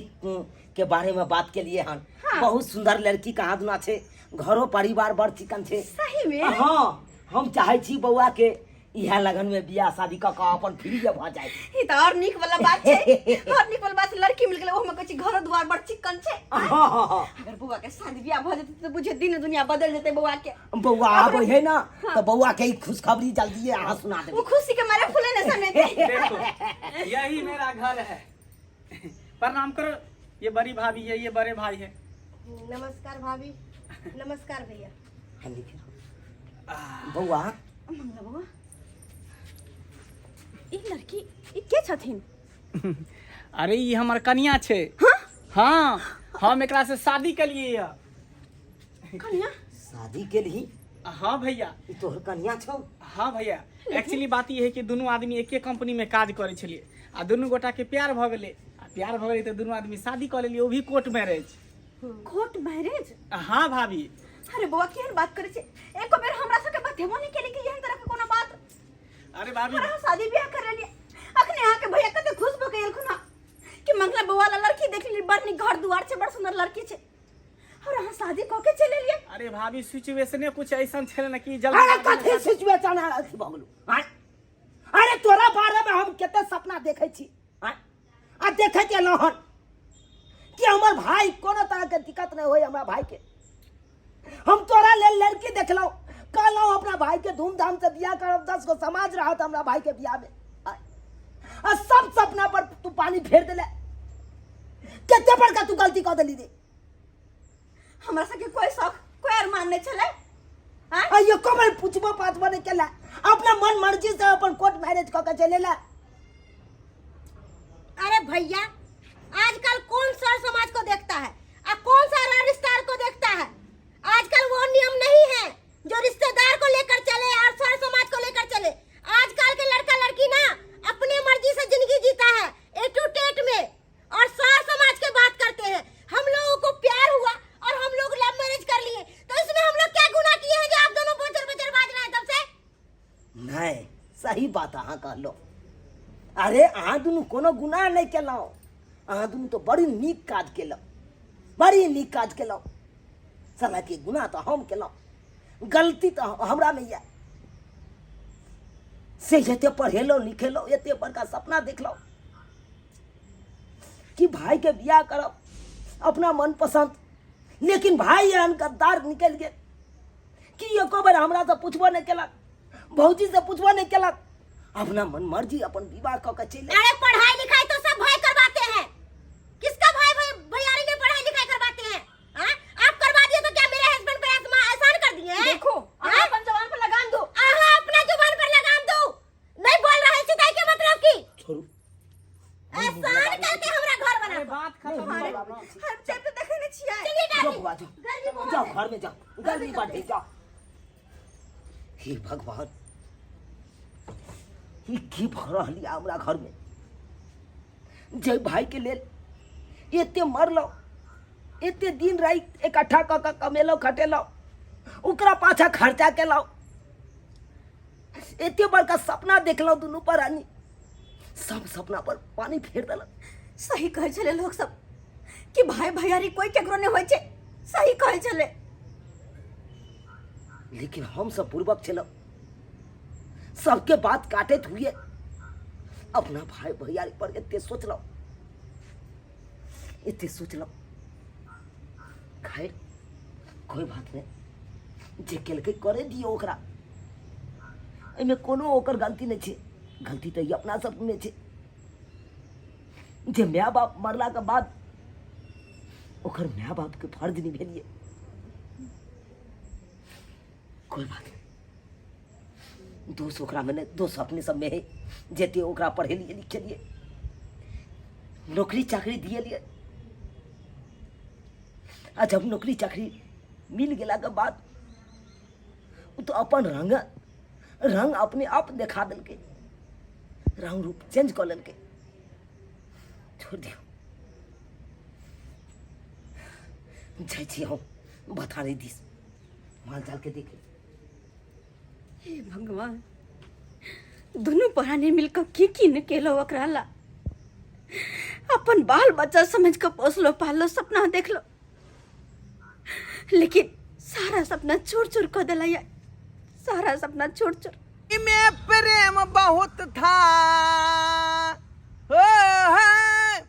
के बारे में बात के लिए हन। हाँ। बहुत सुंदर लड़की कहाँ दुना छै, घरो परिवार बड़ चिकन छै। सही में? हाँ, हम चाहे छी बौआ के इएह लगन में बियाह शादी कऽ कऽ अपन फ्री भऽ जाय। ई तऽ और नीक वाला बात छै, और नीक वाला बात छै, लड़की मिल गेलै, ओहो में कहै छी घरो द्वार बड़ चिकन छै। हाँ, हाँ, हाँ। अगर बौआ के शादी बियाह भऽ जेतै तऽ बुझियौ दिन दुनिया बदल जेतै बौआ के। बौआ आबै है ना तऽ बौआ के ई खुशखबरी जल्दी अहाँ सुना देबै। ओ खुशी के मारे फूले ने समेते। देखो यही मेरा घर है, प्रणाम करो। ये बड़ी भाभी है, ये बड़े भाई है। नमस्कार भाभी, नमस्कार भैया। बौआ मंगला बौआ, ई लड़की ई के छथिन? अरे ई हमर कनिया छै। हाँ, हम एकरा से शादी केलिए यऽ। कनिया? शादी केलही? हाँ भैया। ई तोहर कनिया छौ? हाँ भैया, एक्चुअली बात ई है कि दुनू आदमी एके कंपनी में काज करै छलियै आ दुनू गोटा के प्यार भऽ गेलै, आ प्यार भऽ गेलै तऽ दुनू आदमी शादी कऽ लेलियै, ओ भी कोर्ट मैरिज। Court marriage? हाँ भाभी। अरे बौआ केहन बात करै छै, एको बेर हमरा सबके बतेबो नहि केली कि एहन तरह के कोनो बात। अरे भाभी, अहाँ शादी ब्याह कर लेलियै, अखने अहाँके भैया कते खुश भऽ के एलखुन हँ कि मंगला बौआ ला लड़की देख लेली, बड़ नीक घर दुआर छै, बड़ सुंदर लड़की छै, और अहाँ शादी कऽ के चलि एलियै। अरे भाभी सिचुएशने कुछ ऐसा छलै ना कि जल्दी। अरे कथी सिचुएशन अथी भऽ गेलौ? आँय? अरे तोरा बारे में हम कते सपना देखै छी, आँय? आ देखैत एलहुँ हन कि हमर भाई कोनो तरह के दिक्कत नहीं होई हमरा भाई के। हम तोरा लेल लड़की देखलहुँ, कहलहुँ अपना भाई के धूमधाम से बियाह करब, 10 गो समाज रहत हमरा भाई के बियाह में, आ सब सपना पर तू पानी फेर देले। कते बड़का तू गलती कऽ देली रे। हमरा सबके कोई शौक कोई अरमान नहीं छलै। आँय? आ एको बेर पूछबो पाछबो नहीं केला, अपना मन मर्जी से अपन कोर्ट मैरिज कऽ के चले ला। अरे भैया आजकल कौन सर समाज को देखता है और कौन सा रिश्तेदार को देखता है? आजकल वो नियम नहीं है जो रिश्तेदार को लेकर चले और सर समाज को लेकर चले। आजकल के लड़का लड़की ना अपने मर्जी से जिंदगी जीता है ए टू टेट में, और सर समाज के बात करते हैं। हम लोगों को प्यार हुआ और हम लोग लव मैरिज कर लिए, तो इसमें हम लोग क्या गुनाह किए हैं जो आप दोनों बचर बचर बाज रहे हैं तब से? नहीं सही बात अहाँ कहलो। अरे अहाँ दुनू कोनो गुनाह नहीं केलहुँ, अहाँ दुनू तो बड़ी नीक काज केलहुँ, बड़ी नीक काज केलहुँ। साला के गुनाह तो हम केलहुँ, गलती तो हमरा में यऽ। से एते पढ़ेलहुँ लिखेलहुँ, एते बड़का सपना देखलहुँ कि भाई के बियाह करब अपना मनपसंद, लेकिन भाई एहन गद्दार निकलि गेल कि एको बेर हमरा से पूछबो नहीं केलक, भौजी से पूछबो नहीं केलक, अपना मन मर्जी अपन विवाह कऽ के चलि। अरे पढ़ाई लिखाई तो सब भाई करवाते हैं, किसका भाई भैयारी ने पढ़ाई लिखाई करवाते हैं? हाँ? आप करवा दिए तो क्या मेरे हस्बैंड पे एहसान कर दिए हैं? देखो, हाँ? अहाँ अपन जबान पर लगाम दो। अहाँ अपना जुबान पर लगाम दो, नहीं बोल रहे छिताई के मतलब की? छोड़ू। एहसान करके हमरा घर बना। अरे बात खत्म अरे, हो गई। हम चाय पे देखे नहीं छियै। चलिए जाओ दादी। बुआ, जाओ। गर्मी बहुत जाओ है। घर में जाओ, गर्मी बढ़ गई, जाओ। हे भगवान, ई की भऽ रहल यऽ हमरा घर में? जे भाई के लेल एते मरलहुँ, एते दिन राति इकट्ठा कऽ कऽ कमेलहुँ खटेलहुँ, ओकरा पाछा खर्चा केलहुँ, एते बड़का सपना देखलहुँ दुनू प्राणी, सब सपना पर पानी फेर देलक। सही कहै छलै लोक सब कि भाई भैयारी कोई केकरो नहि होइ छै, सही कहै छलै। लेकिन हम सब पूर्वक छलहुँ, सबके बात काटैत हुए अपना भाई भैयारी पर एते सोचलहुँ, एते सोचलहुँ। खैर कोई बात नहीं, जे केलकै करे दियौ ओकरा, एहिमे कोनो ओकर गलती नहि छै। गलती तऽ ई अपना सबमे छै जे माय बाप मरलाके बाद ओकर माय बापके फर्ज निभेलियै। कोई बात नहीं, दोष ओकरामे नहि, दोष अपने सबमे है जते ओकरा पढ़ेलियै लिखेलियै, नौकरी चाकरी दिएलियै। आ जब नौकरी चाकरी मिल गेलाके बाद ओ तऽ अपन रंग रंग अपने आप देखा देलकै, रंग रूप चेंज कऽ लेलकै। छोड़ दियौ, जाइ छी हम बथारी दिस माल जाल के देखे। हे भगवान, दुनू प्राणी मिलकर की की न केलो ओकरा ला। अपन बाल बच्चा समझ के पोसलो पाललो, सपना देखलो, लेकिन सारा सपना चूर चूर कर दिला या, सारा सपना चूर चूर। में प्रेम बहुत था हो है।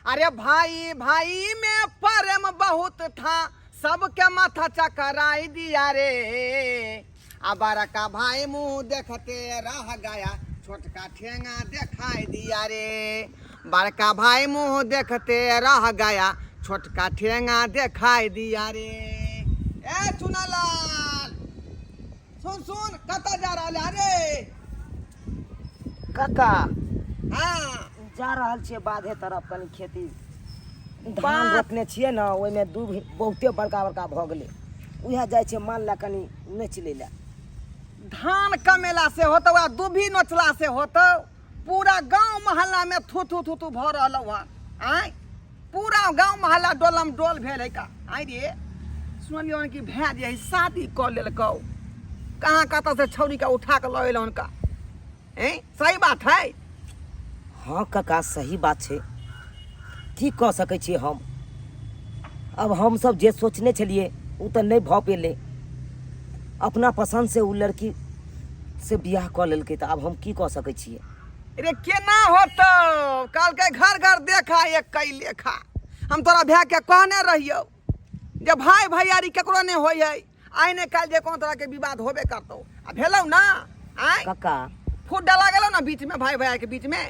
अरे भाई भाई में प्रेम बहुत था, सबके माथा चकराई दिया रे। आ बड़का भाई मुंह देखते रह गया, छोटका ठेंगा दिखाई दिया रे। बड़का भाई मुंह देखते रह गया, छोटका ठेंगा दिखाई दिया रे। ए चुनालाल सुन सुन, कतऽ जा रहल है रे? काका हाँ जा रहल छियै बाधे तरफ, कनि खेती धान रोपने छियै ने, ओहिमे दूब बहुते बड़का बड़का भऽ गेलै, उएह जाइ छियै माल लए कनि नोचि लै लए। धान कमेला से होतौ आ दुभी नोचला से होतौ, पूरा गांव मोहल्ला में थू थू थू थू भऽ रहल हन। आँय पूरा गांव मोहल्ला डोलम डोल भेल है का। आँय रे सुनलियौ हन कि भाय जे है शादी कऽ लेलकौ, कहाँ कतऽ से छौड़ी के उठा कऽ लऽ एलौ हन का। ऐं सही बात है? हाँ काका सही बात छै, की कऽ सकै छियै हम। अब हमसब जे सोचने छलियै ओ तऽ नहि भऽ पेलै, अपना पसन्द से ओ लड़की से बियाह कऽ लेलकै, तऽ आब हम की कऽ सकै छियै। रे केना होतौ, कहलकै घर घर देखा एक कई लेखा। हम तोरा भाय के कहने रहियौ जे भाई भैयारी केकरो नहि होइ है, आइ ने काल्हि जे कोनो तरह के विवाद होबे करतौ, आ भेलौ ना। आइ काका फूट डाला गेलौ ना बीच में, भाई भैया के बीच में।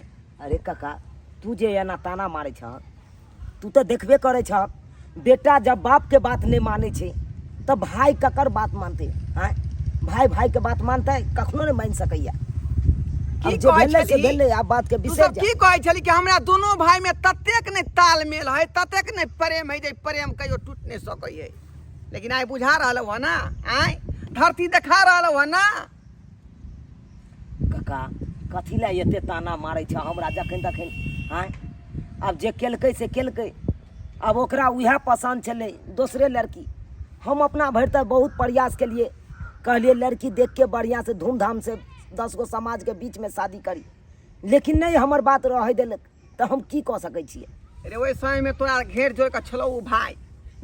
अरे काका तू जे एना ताना मारै छह, तू तऽ देखबे करै छह, बेटा जब बाप के बात नहि मानै छै तऽ भाय ककर बात मानतै? आँय भाय भाय के बात मानतै? कखनो नहि मानि सकैया। की आब जे कहै भेलै से छलही? भेलै, आब बात के तू बिसरि सब जा। की कहै छली कि हमरा दुनू भाई में ततेक नहि तालमेल है, ततेक नहि प्रेम है जे प्रेम कहियो टूट नहि सकै है, लेकिन आइ बुझा रहल हो ना, आइ धरती देखा रहल हो ना। काका कथी लए एते ताना मारै छ हमरा जखन तखन? आँय आब जे केलकै से केलकै, आब ओकरा उएह पसन्द छलै दोसरे लड़की। हम अपना भरि तऽ बहुत प्रयास केलियै, कहलियै लड़की देख के बढ़िआँ से धूमधाम से 10 गो समाजके बीचमे शादी करी, लेकिन नहि हमर बात रहै देलक, तऽ हम की कऽ सकै छियै। रे ओहि समयमे तोरा घेर जोड़ कऽ छलौ ओ भाय,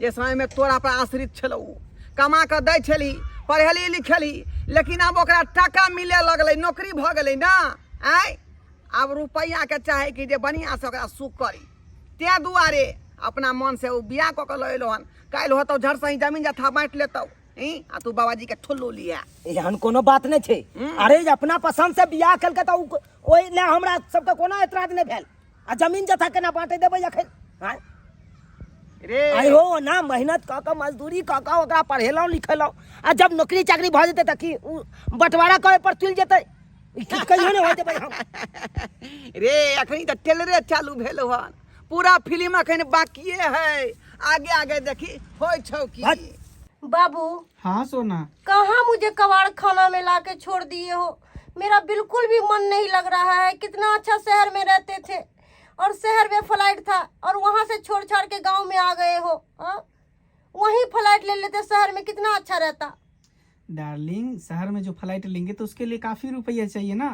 जे समयमे तोरा पर आश्रित छलौ, ओ कमा कऽ दै छलही, पढ़ेलही लिखेलही, लेकिन आब ओकरा टाका मिले लगलै, नौकरी भऽ गेलै ना। आँय आब रुपैआके चाही कि जे बढ़िआँसँ ओकरा सुख करी, ताहि दुआरे अपना मनसँ ओ बियाह कऽ कऽ लऽ एलौ हन। काल्हि होतौ झट सही जमीन जथा बाँटि लेतौ, आ तू बाबाजी के ठुल्लू लिया। एहन कोनो बात नहि छै। अरे अपना पसंद से बियाह केलकै तऽ ओहि लए हमरा सबके कोनो एतराज नहि भेल, आ जमीन जथा केना बाँटे देबै अखन? आँय? रे आइ हो ना मेहनत कऽ कऽ मजदूरी कऽ कऽ ओकरा पढ़ेलहुँ लिखेलहुँ, आ जब नौकरी चाकरी भऽ जेतै तऽ की उ बँटवारा करे पर तुलि जेतै? ई की कहियो नहि होय देबै हम। रे अखन तऽ टेलरे चालू भेल हन, पूरा फिल्म अखन बाकिए है, आगे आगे देखी होइ छौ की। हट। बाबू। हाँ सोना। कहाँ मुझे कबाड़ खाना में ला के छोड़ दिए हो, मेरा बिल्कुल भी मन नहीं लग रहा है। कितना अच्छा शहर में रहते थे और शहर में फ्लाइट था, और वहाँ से छोड़ छाड़ के गांव में आ गए हो। हाँ? वहीं फ्लाइट ले लेते शहर में, कितना अच्छा रहता। डार्लिंग शहर में जो फ्लाइट लेंगे तो उसके लिए काफी रुपया चाहिए ना।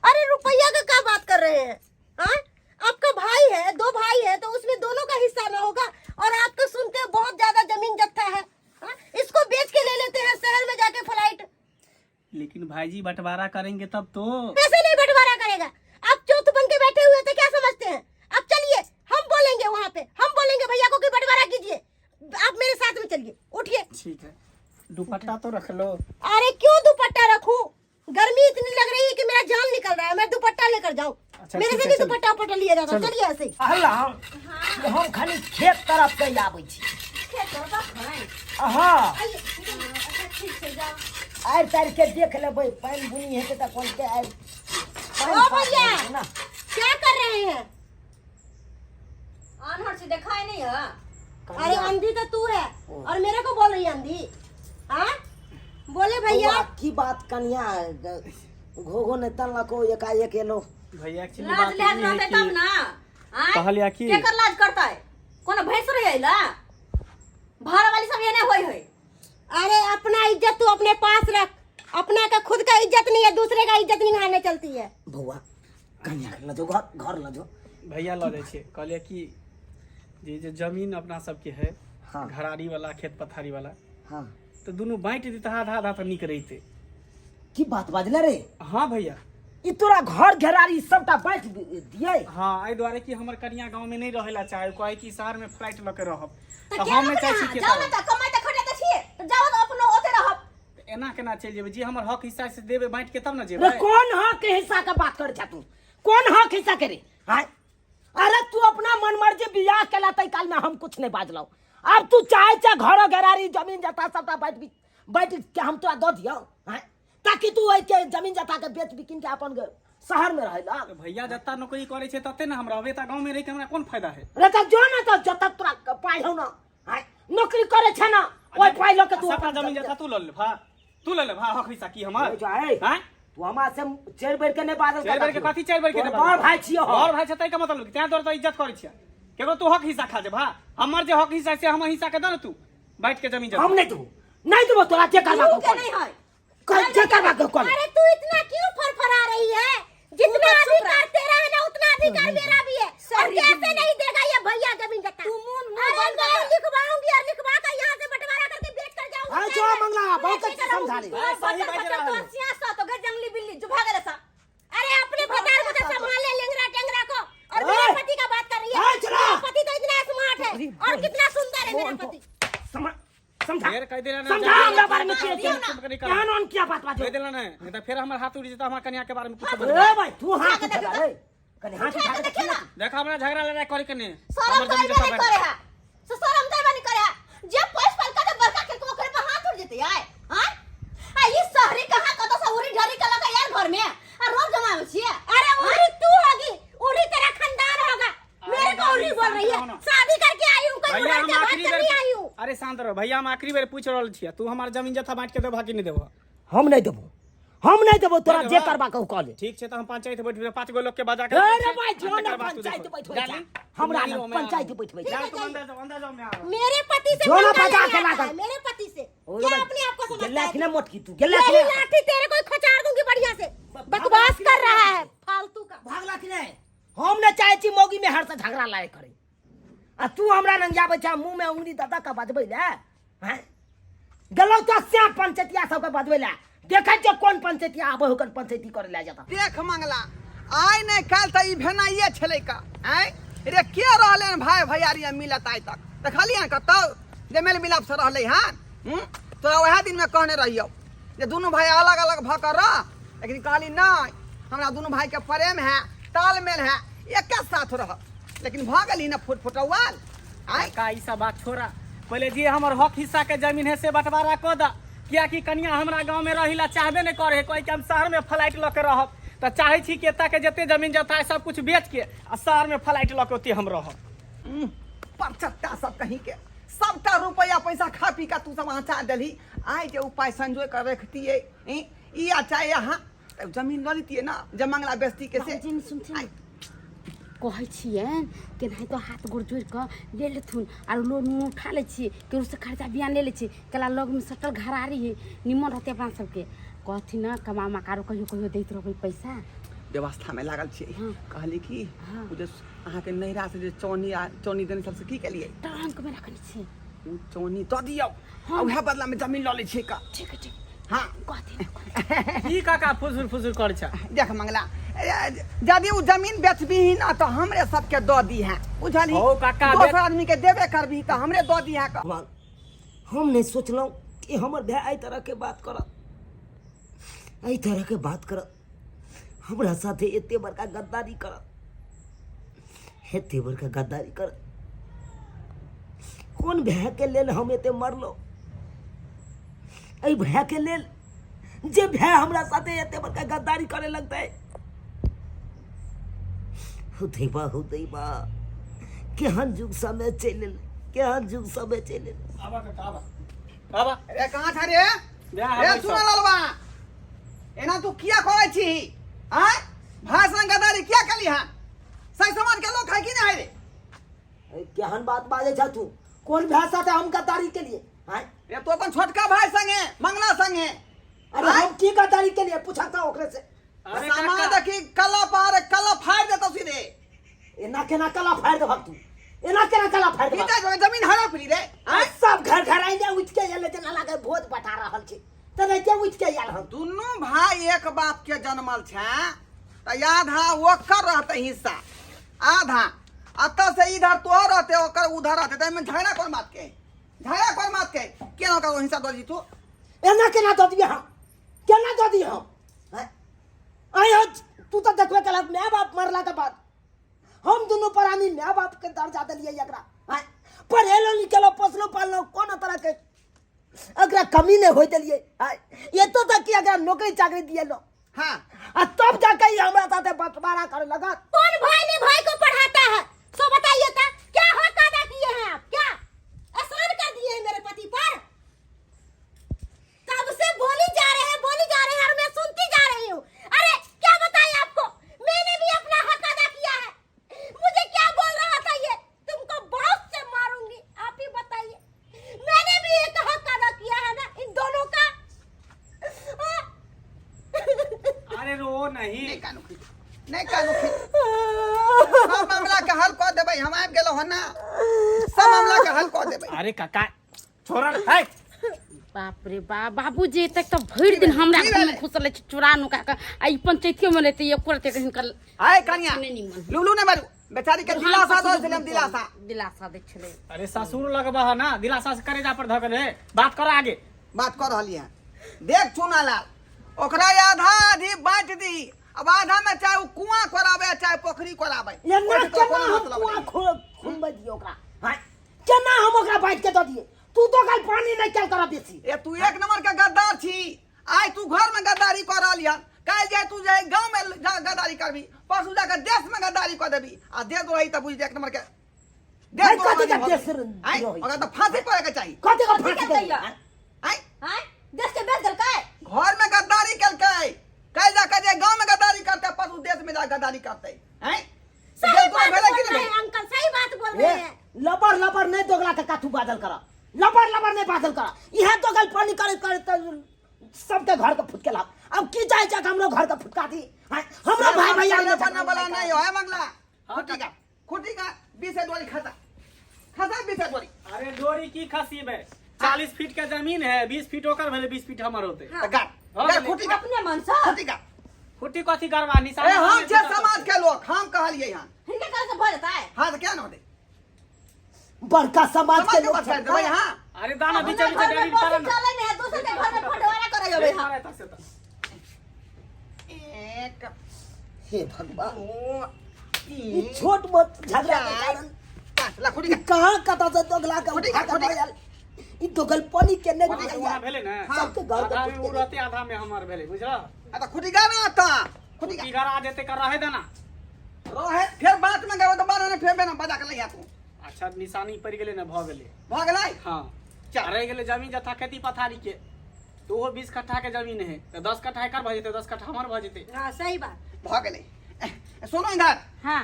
अरे रुपया का क्या बात कर रहे हैं? हाँ, आपका भाई है, दो भाई है, तो उसमें दोनों का हिस्सा ना होगा। और आपको सुनते हैं बहुत ज्यादा जमीन जत्था है, हाँ? इसको बेच के ले लेते हैं शहर में जाके फ्लाइट। लेकिन भाईजी बंटवारा करेंगे तब तो। कैसे नहीं बंटवारा करेगा? आप चौथ बन के बैठे हुए थे, क्या समझते हैं? अब चलिए, हम बोलेंगे वहाँ पे, हम बोलेंगे भैया को कि बंटवारा कीजिए। आप मेरे साथ में चलिए, उठिए। ठीक है, दुपट्टा तो रख लो। अरे क्यों दुपट्टा रखूं? गर्मी इतनी लग रही है कि मेरा जान निकल रहा है, मैं दुपट्टा लेकर जाऊं? अच्छा, मेरे ठीक से है, नहीं चलो। दुपट्टा उपट्टा लिया जाता, चलो। चलिए ऐसे ही। अहला हम खाली खेत तरफ के आबै छी। हाँ, आरि तारि के देख लेबै, पानि बुनी हेतै तऽ कोन के आरि पानि ओ पास भैया। हेतै ना। क्या कर रहे हैं? आन्हर छी देखाय नहीं है। अरे अंधी तो तू है और मेरे को बोल रही है अंधी? हाँ बोले भैया। बौआ, की बात कनिया घोघो नहि तनलको एकाएक एलो। भैया एक्चुअली लाज बात लिहाज ई है रहते कि तब ना। आँय? कहलिया कि केकर लाज करतै? कोनो भैंस रहे अइला भाड़ा वाली सब एने होय है। अरे अपना इज्जत तू अपने पास रख, अपना का खुद का इज्जत नहीं है, दूसरे का इज्जत निभाने चलती है। बौआ कनिया के लऽ जो, घर घर लऽ जो। भैया लऽ जाइ छियै। कहलियै कि जे जे जमीन अपना सबके है, हाँ। घरारी वाला खेत पथारी वाला, हाँ, तऽ दुनू बाँटि देतै आधा आधा तऽ नीक रहितै। की बात बाजले रे? हाँ भैया। ई तोरा घर घेरारी सबटा बाँटि दियै? हाँ, एहि दुआरे कि हमर कनिया गाँव में नहीं रहै ला चाहे, कहै कि शहर में फ्लाइट लऽ के रहब। तऽ तऽ किया हम नहि रहब चाहै छी ना? कि जाउ ने तऽ कमाइ तऽ खटै तऽ छियै, तऽ जाउ तऽ अपनो ओतै रहब। तऽ एना केना चलि जेबै? जे हमर हक हिस्सा से देबै बाँटि के तब ने रे जेबै। कोन हक हिस्सा के बात कर छा तू? कोन हक हिस्सा के रे? आँय? अरे तू अपना मन मर्जी बियाह केला तै काल में हम कुछ नहीं बाजलौ। अब तू चाहे छे घरो घेरारी जमीन जथा सबटा बाँटि बाँटि के हम तोरा दऽ दियौ, आँय? ताकि तू ओहि के जमीन जथा के बेच बिकिन के अपन शहर में रहे ला। तऽ भैया जत्ता नौकरी करै छै तते ने हम रहबै, तऽ गाँव में रहि के हमरा कोन फायदा है? रे तऽ जो ना, तऽ जतक तोरा पाइ हौ ना, आँय? नौकरी करे छे ना, ओहि पाइ लऽ के तू सबटा अपन जमीन जथा तू लऽ ले भा, तू लऽ ले भा हक हिस्सा की हमर। ए जो, ए, आँय? तू हमरा से चारि बेर के नहि बाजल। चारि बेर के कथी चारि बेर के तोहर नहि बाजल? बड़ भाई छियौ हम। बड़ भाई छै तै के मतलब तें तोर तऽ इज्जत करै छियै। केकरो तू हक हिस्सा खा जे भा, हमर जे हक हिस्सा से हमर हिस्सा के दे ने तू बाँटि के जमीन जथा। हम नहि देबो, नहि देबो तोरा, जे करबा के नहीं है। कर, जे करबा के कर। अरे तू इतना क्यों फरफरा रही है? जितना तो चुप अधिकार तेरा है ना उतना अधिकार मेरा भी है। और सॉरी। कैसे नहीं देगा ये भैया जमीन जथा? तू मुंह मुंह अरे बंद मैं कर। लिखवाऊंगी और लिखवा कर यहाँ से बंटवारा करके बेच कर जाऊंगी। अरे जो मंगला, बहुत मैं अच्छी लेकर समझा रही। आऊंगी। अरे सही बच्चा बाजि बच्चा रहल तो है। सियाह सा तो घर जंगली बिल्ली जो भागल सा। अरे अपने भतार को तो संभाल ले, लेंगरा टेंगरा को। और ओए! मेरे पति का बात कर रही है। ओए, चला! मेरा पति तो इतना स्मार्ट है और कितना सुंदर है मेरा पति। समझा फेर कहि देला ना। समझा हमरा बारे में के दियौ ना। केहन ओहन किया बात बाजो कहि देला ने, नहीं तऽ फेर हमर हाथ उड़ि जेतै, हमर कनिया के बारे में कुछ ए भाई, तू हाथ उठा रे, कनी हाथ उठा के देखी ना। देख हमरा झगड़ा लड़ाई करे के ने शरम हमर तो जमीन अइबे जथा नहीं बाँटि करे है। से शरम तो अइबे नहीं करे है। जे पैस पाल के बड़का के ओकरे पर हाथ उठ जेतै आय। हां आ ई शहरी कहां कतौ से उरी ढरी के लगा यार घर में आ रोज जमाबै छियै। अरे उरी तू होगी, उरी तेरा खानदान होगा। मेरे को उरी बोल रही है। शादी करके आई हूँ, कोई भैया उड़ा हम के बात आखिरी करने बेर आई हूँ। अरे शांत रहो भैया, हम आखिरी बेर पूछ रहल छियै, तू हमर जमीन जथा बाँटि के देबह कि नहि देबह? हम नहीं देबो, हम नहीं देबो तोरा, नहीं जे देबा? करबा कहू कह ले। ठीक छै, तऽ हम पंचायत बैठबै, पांच गो लोग के बजा के अरे भाई, जो आ ना तकर बाद तू पंचायत देखो। बैठबै डार्लिंग, छै, हमरा तू ना नहीं हो, मैं पंचायत आ बैठबै छै। जा तुम अंदर जाओ, अंदर जाओ, मैं आ रहा हूं। मेरे पति से जो ना पंगा बजा लेने के आता लागल। है, मेरे पति से ओ क्या भाई, अपने आप को समझता गेला है कि ना मोटकी तू गेला कि मेरी ना? लाठी तेरे को खचार दूंगी बढ़िया से। बकवास कर रहा है फालतू का। भागला कि नहीं? हम नहीं चाहे छी मौगी में हर से झगड़ा लड़ाई करे, आ तू हमरा लग आबै छै मुंह में उंगली दऽ दऽ के बजबै ले हैं? गेलौ तऽ सएह पंचैतिया सबके बजबै ले, देखै छियै कोन पंचैतिया आबै होकर पंचैती करे ले जेता। देख मंगला, आइ नहि काल्हि तऽ ई भेनाइए छलै का। आँय रे, के रहलै हन भाय भैयारी मिलत आइ तक? देखलियै हन कतौ जे मेल मिलाप से रहलै हन? तोरा वएह दिनमे कहने रहियौ जे दुनू भाय अलग अलग भऽ कऽ रह, लेकिन कहली नहि, हमरा दुनू भायके प्रेम है, तालमेल है, एके साथ रह। लेकिन भऽ गेली ने फुट फुटौआल। आँय का ई सब बात छोड़ा, पहले जे हमर हक हिस्सा के जमीन है से बंटवारा कऽ द, कियाकि कनिया हमरा गांव में रही ला चाहबे नहीं करे, कहे कि हम शहर में फ्लाइट लऽ के रहब। तऽ चाहे छी कि एतऽ के जते जमीन जथा है सब कुछ बेच के आ शहर में फ्लाइट लऽ के ओते हम रहब। परचट्टा सब कहीं के, सबटा रुपया पैसा खा पी के तू सब अँचा देलही। आइ जे उपाय संजोय कर रखतियै ई आ चाहे अहाँ तऽ जमीन लऽ लेतियै ना, जे मंगला बेचती के से। बाबूजी सुनथिन। आइ। कहै छियनि केनाहितो हाथ गोड़ जोड़ि कऽ ले लेथुन आरो लोन उन उठा लै छियै केकरोसँ खर्चा बियान ले लै छियै कला लगमे सटल घरारी है निमन रहतै अपना सबके कहथिन ने कमा उमा कऽ आरो कहियो कहियो दैत रहबै पैसा व्यवस्थामे लागल छियै हँ। कहली कि हँ। ओ जे अहाँके नैहरासँ जे चौनी आ चौनी देने छल से की केलियै ट्रंकमे रखने छियै ओ चौनी दऽ दियौ आ उएह बदलामे जमीन लऽ लै छियै का ठीक है ठीक हाँ कहथिन कहथिन। की काका फुसुर फुसुर करै छ देख मंगला यदि ओ जमीन बेचबीही ना तऽ हमरे सबके दऽ दीहे बुझलही हौ काका, दोसर आदमी के देबे करबही तऽ हमरे दऽ दीहे का भगवान हम नहि सोचलहुँ कि हमर भाय एहि तरहके बात करत एहि तरहके बात करत हमरा साथे एते बड़का गद्दारी करत एते बड़का गद्दारी करत कोन भायके लेल हम एते मरलहुँ एहि भायके लेल जे भाय हमरा साथे एते बड़का गद्दारी करे लगतै हो दैबा हो दैबा केहन जुग समय चलि एलै केहन जुग समय चलि एलै आबा काका आबा आबा अरे कहाँ था रे बियाह रे आबै सुन छौ। ललवा एना तू किया करै छी आय भाय संग गद्दारी किया केली हन सही समाज के लोग है कि नहीं है रे ए, केहन बात बाजै छ तू कोन भाय साथे हम गद्दारी के लिए आय रे तू अपन छोटका भाई संगे मंगला संगे अरे हम की गद्दारी के लिए पूछा था ओकरे से अरे सामान काका देखी कला पार कला फाड़ देतो सीधे एना केना कला फाड़ देबहक तू एना केना कला फाड़ की देबहक जाय जमीन हड़प ली रे आय सब घर घर आइने उठ के एले जेना लागे भोज बटा रहल छै तेनाहिते उठ के आयल हन दुनू भाई एक बाप के जनमल छै तऽ आधा ओकर रहतै हिस्सा आधा अतऽ से इधर तोहर रहतै ओकर उधर रहतै तऽ एहिमे झगड़ा कोन बात के झगड़ा कोन बात के केना ओकर ओ हिस्सा दऽ दी तू एना केना दऽ दियै हम केना दऽ दियै हम आँय? आँय हो, तू तऽ देखबे केलक माय बाप मरला के बाद हम दुनू प्राणी माय बाप के दर्जा देलियै एकरा आँय? पढ़ेलो लिखेलो पोसलो पाललो कोनो तरह के एकरा कमी नहि होय देलियै आँय? एतो तक कि एकरा नौकरी चाकरी दिएलो हाँ आ तब जाके ई हमरा साथे बंटवारा करे लगत कौन भाई ने भाई को पढ़ाता है सो बताइए था क्या हक अदा किए हैं आप क्या एहसान कर दिए हैं मेरे पति पर तब से बोली जा रहे हैं बोली जा रहे हैं और मैं सुनती जा रही हूँ अरे क्या बताएं आपको मैंने भी अपना हक अदा किया है मुझे क्या बोल रहा था ये तुमको बहुत से मारूंगी आप ही बताइए मैंने भी एक हक अदा किया है ना इन दोनों का हाँ? अरे रो नहीं नहीं कानू खींच नहीं कानू खींच सब मामला के हल कऽ देबै हम आबि गेलहुँ हन ना सब मामला के हल कऽ देबै अरे काका छोड़ा है बाप रे बाप बाबूजी तक तऽ भरि दिन हमरा की घरमे भेलै? घुसल रहै छै चोरा नुका कऽ आ ई पंचायतियो मे रहतै एको रत्ती हिनकर आय कनिया नहि निमन। लुलू नहि मारू बेचारी के दिलासा दऽ छलै हम दिलासा दिलासा दै छलै अरे ससुर लगबा है ना दिलासा से करेजा पर धऽ के बात कर आगे बात कऽ रहलियै हन देख चुना लाल ओकरा आधा आधी बाँटि दी अब आधा में चाहे ओ कुआं कोराबे चाहे पोखरी कोराबे एना ओहिसँ तोरा केना कोनो हम मतलब कुआं नहि। खुनबै दियौ ओकरा आँय? केना हम ओकरा बाँटि के दऽ दियै तू तो कल पानी नहीं चल कर बेसी ए तू एक नंबर के गद्दार छी आइ तू घर में गद्दारी कर रहली हन काल्हि जाय तू जाय गांव में जा गद्दारी करबी परसू जाके देश में गद्दारी कर देबी आ देश द्रोही तऽ बुझ एक नंबर के देश भाई, द्रोही कथी के भऽ देश गेल। आँय, द्रोही? ओकरा तऽ फांसी पड़े के चाही कथी का कथी फांसी के दे दैया? आँय हैं देश के बेच देलकै घर में गद्दारी केलकै काल्हि जाके जे गांव में गद्दारी करतै परसू देश में जा गद्दारी करतै आँय सही देश बात द्रोही भेलै बोल कि रहे नहि हैं भेलै? अंकल सही बात बोल रहे ए, हैं लबर लबर नहीं दोगला के काथू बादल करा लबर लबर नहीं बादल करा इहे दोगल पानी करैत करैत तऽ सबके घर के फुटकेला अब की चाहे छै कि हमरो घर के फुटका दी आँय, हमरो भाई भैया पहिले बनने वाला नहीं हो है मंगला खुटी का खुटी का बीस डोरी खसा खसा बीस डोरी अरे डोरी की खसीबे 40 फीट के जमीन है 20 फीट ओकर भेलै 20 फीट हमर होते तऽ गाड़ हाँ, गाड़ भेलै। खुटी का अपने मन से खुटी का खुटी कथी करबा निशान ए हम छै समाज के लोग हम कहलियै हन हिनके करे से भऽ जेतै हाँ तऽ क्या न होतै बड़का समाज समाज के के लोग बात छै। कर देबै हाँ अरे दाना बीचे अपना बीचे घर में डरी पर बस ना चले नहीं है दूसरे के घर में फटवारा करे जेबै हम एक हे भगवान दो ई तीन छोट मोट झगड़ा के चार कारण पाँच ला खुटी ई का कहाँ कतऽ से दोगला के फुटी उठा गा, के फुटी लऽ आयल ई दोगल पानी के नहीं फुटी गा, बुझैया भेलै ने सबके घर के आधा में फुटके उ रहते आधा में हमर भेलै बुझल आ तऽ खुटी गा ना तऽ खुटी गा खुटी गरा देते कर रहे देना रहे फेर बात में गाबै तऽ बाद में फेर बेना बजा के लैया तू अच्छा निशानी पड़ि गेलै ने भऽ गेलै भऽ गेलै हाँ चल। रहि गेलै जमीन जथा खेती पथारी के तऽ ओहो 20 कट्ठा के जमीन है तऽ 10 कट्ठा एकर भऽ जेतै 10 कट्ठा हमर भऽ जेतै हाँ सही बात भऽ गेलै सुनो इधर हाँ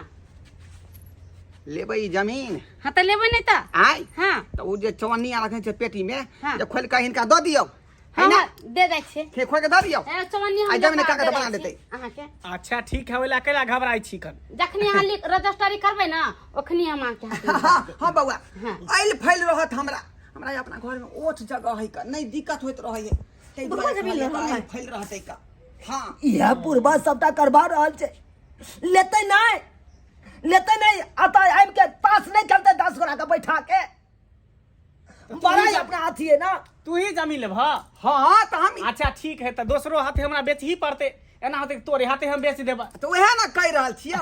लेबै ई जमीन। हाँ तऽ लेबै नहि तऽ। आय। हाँ। तऽ ओ जे चवन्नी आर रखने छै पेटी में, हाँ। जे खोलि कऽ हिनका दऽ दियौ है हाँ ना? हाँ, दे दै छियै। से खोलि कऽ दऽ दियौ। ए, चवन्नी हम आ जमीन लऽ कऽ कागज दे बना दै छी देतै। अहाँके। अच्छा ठीक है, ओहि लए कैला घबराइ छी कन? जखनी अहाँ रजिस्ट्री करबै ने ओखनी हम अहाँके हाथ में हाँ हाँ बौआ। हाँ। ऐल फैल रहत। हमरा हमरा अपना घर में ओठ जगह है का नहीं, दिक्कत होइत रहै है, ताहि दुआरे जमीन कहलियै रहल तऽ है। ऐल फैल रहतै का। हाँ। इएह बुढ़बा सबटा करबा रहल छै। लेतै नहि, लेतै नहि, एतऽ आबि के ताश नहि खेलतै 10 गोरा के बैठा के। बड़ा ही अपना अथी है ना। तू ही जमीन लेबह? हाँ तऽ हम। अच्छा ठीक है, तऽ दोसरो हाथे हमरा बेच ही पड़तै। एना होतै कि तोरे हाथे हम बेच देबा। तऽ उएह ने कहि रहल छियौ।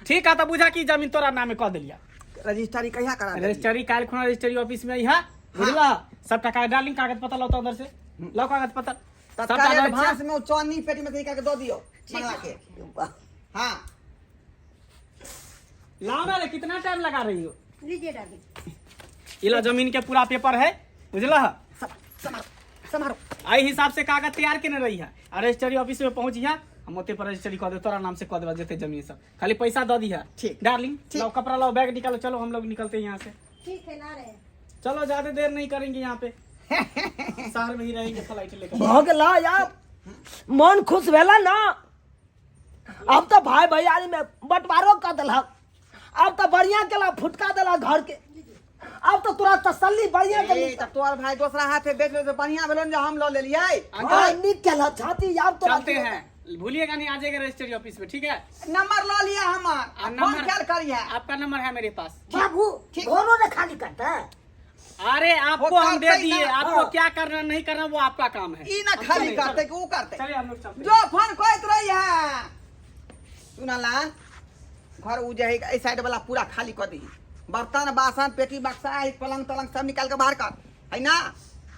ठीक है, तऽ बुझा कि जमीन तोरा नामे कऽ देलिया। रजिस्ट्री कहिया करा देलियै? रजिस्ट्री काल्हि खुना रजिस्ट्री ऑफिस में अइहा, बुझला? सबटा कागज डार्लिंग, कागज पत्र लाओ तो उधर से लाओ कागज पत्र सबटा। तत्काल रहै छै। एडवांस में ओ चौनी पेटी में से निकाल के दऽ दियौ मंगला के। हाँ। लाओ ना रे, कितना टाइम लगा रही हो? लीजिए डार्लिंग। ये लो, जमीन के पूरा पेपर है, बुझला? समारो समारो। एहि हिसाब से कागज तैयार केने रही है आ रजिस्ट्री ऑफिस में पहुंच है, हम ओते पर रजिस्ट्री कऽ देब, तोरा नाम से कऽ देबा जते जमीन सब, खाली पैसा दऽ दिहा। ठीक। डार्लिंग। ठीक। लाओ कपड़ा लाओ, बैग निकालो, चलो हम लोग निकलते हैं यहाँ से। ठीक है, ला रहे हैं। चलो, ज्यादा देर नहीं करेंगे यहाँ पे, शहर में ही रहेंगे फ्लाइट लेकर। भऽ गेला यार, मन खुश भेला ना? अब तऽ भाई भैयारी में बंटवारो कऽ देलक। अब तऽ बढ़िया केला, फुटका देला घर के। अब तऽ तोरा तसल्ली बढ़िया के। ए, तऽ तोहर भाई दोसरा हाथे बेच ले तऽ बढ़िया भेलो ने जे हम लऽ लेलियै। हाँ, नीक केला छाती आब तोरा। चलते हैं, भूलिएगा नहीं, आ जाएगा रजिस्ट्री ऑफिस में, ठीक है? नंबर लऽ लिअ हमर। आ फोन नंबर कैल करिहे। आपका नंबर है मेरे पास। बाबू, घरो ने खाली करते। अरे आपको वो हम दे करते ही दिए। ना। आपको हाँ। क्या करना नहीं करना वो आपका काम है। ई ना हम खाली चले, करतै चलो। कि ऊ करतै? चलिए, हम लोग चलते हैं। जो फोन करैत रही है सुनला घर उ जे है एहि साइड वाला पूरा खाली कऽ दही, बर्तन बासन पेटी बक्सा ई पलंग तलंग सब निकाल के बाहर कर है ना,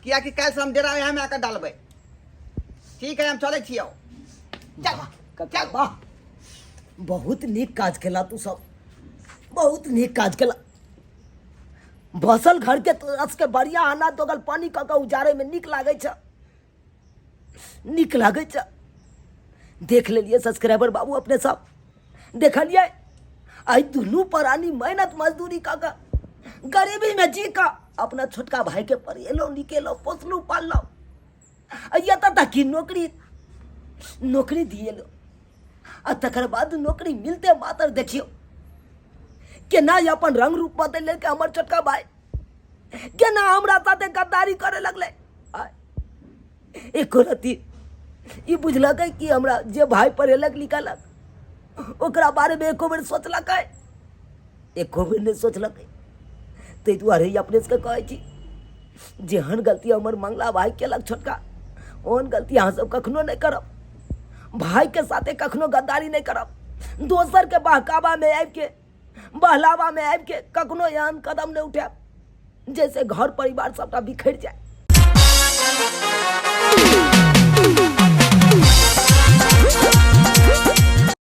कियाकि काल्हि से हम डेरा यहाँ में आके डालबै। ठीक है, हम चलै छियौ। चल। कक्का वाह, बहुत नीक काज केला तू सब, बहुत नीक काज केला। बसल घर के तोरा सबके बढ़िया अना दोगल पानी कऽ के उजाड़े में नीक लागै छै, नीक लागै छै। देख लेलियै सब्सक्राइबर बाबू, अपने सब देखलियै, एहि दुनू प्राणी मेहनत मजदूरी कऽ के गरीबीमे जी कऽ अपना छोटका भाईके पढ़ेलहुँ, निकेलहुँ, पोसलहुँ, पाललहुँ आ एतऽ तक कि नौकरी नौकरी दिएलहुँ आ तकर बाद नौकरी मिलते मात्र देखियौ केना ई अपन रंग रूप बदलि लेलकै। हमर छोटका भाई केना हमरा साथे गद्दारी करे लगलै। एको रत्ती ई बुझलकै कि हमरा जे भाई पढ़ेलक लिखेलक ओकरा बारेमे एको बेर सोचलकै? एको बेर नहि सोचलकै। ताहि दुआरे ई अपने सबके कहै छी, जेहन गलती हमर मंगला भाई केलक छोटका, ओहन गलती अहाँ सब कखनो नहि करब। भाईके साथे कखनो गद्दारी नहि करब। दोसरके बहकावामे आबिके, बहलावामे आबिके कखनो एहन कदम नहि उठायब जैसे घर परिवार सबटा बिखरि जाय।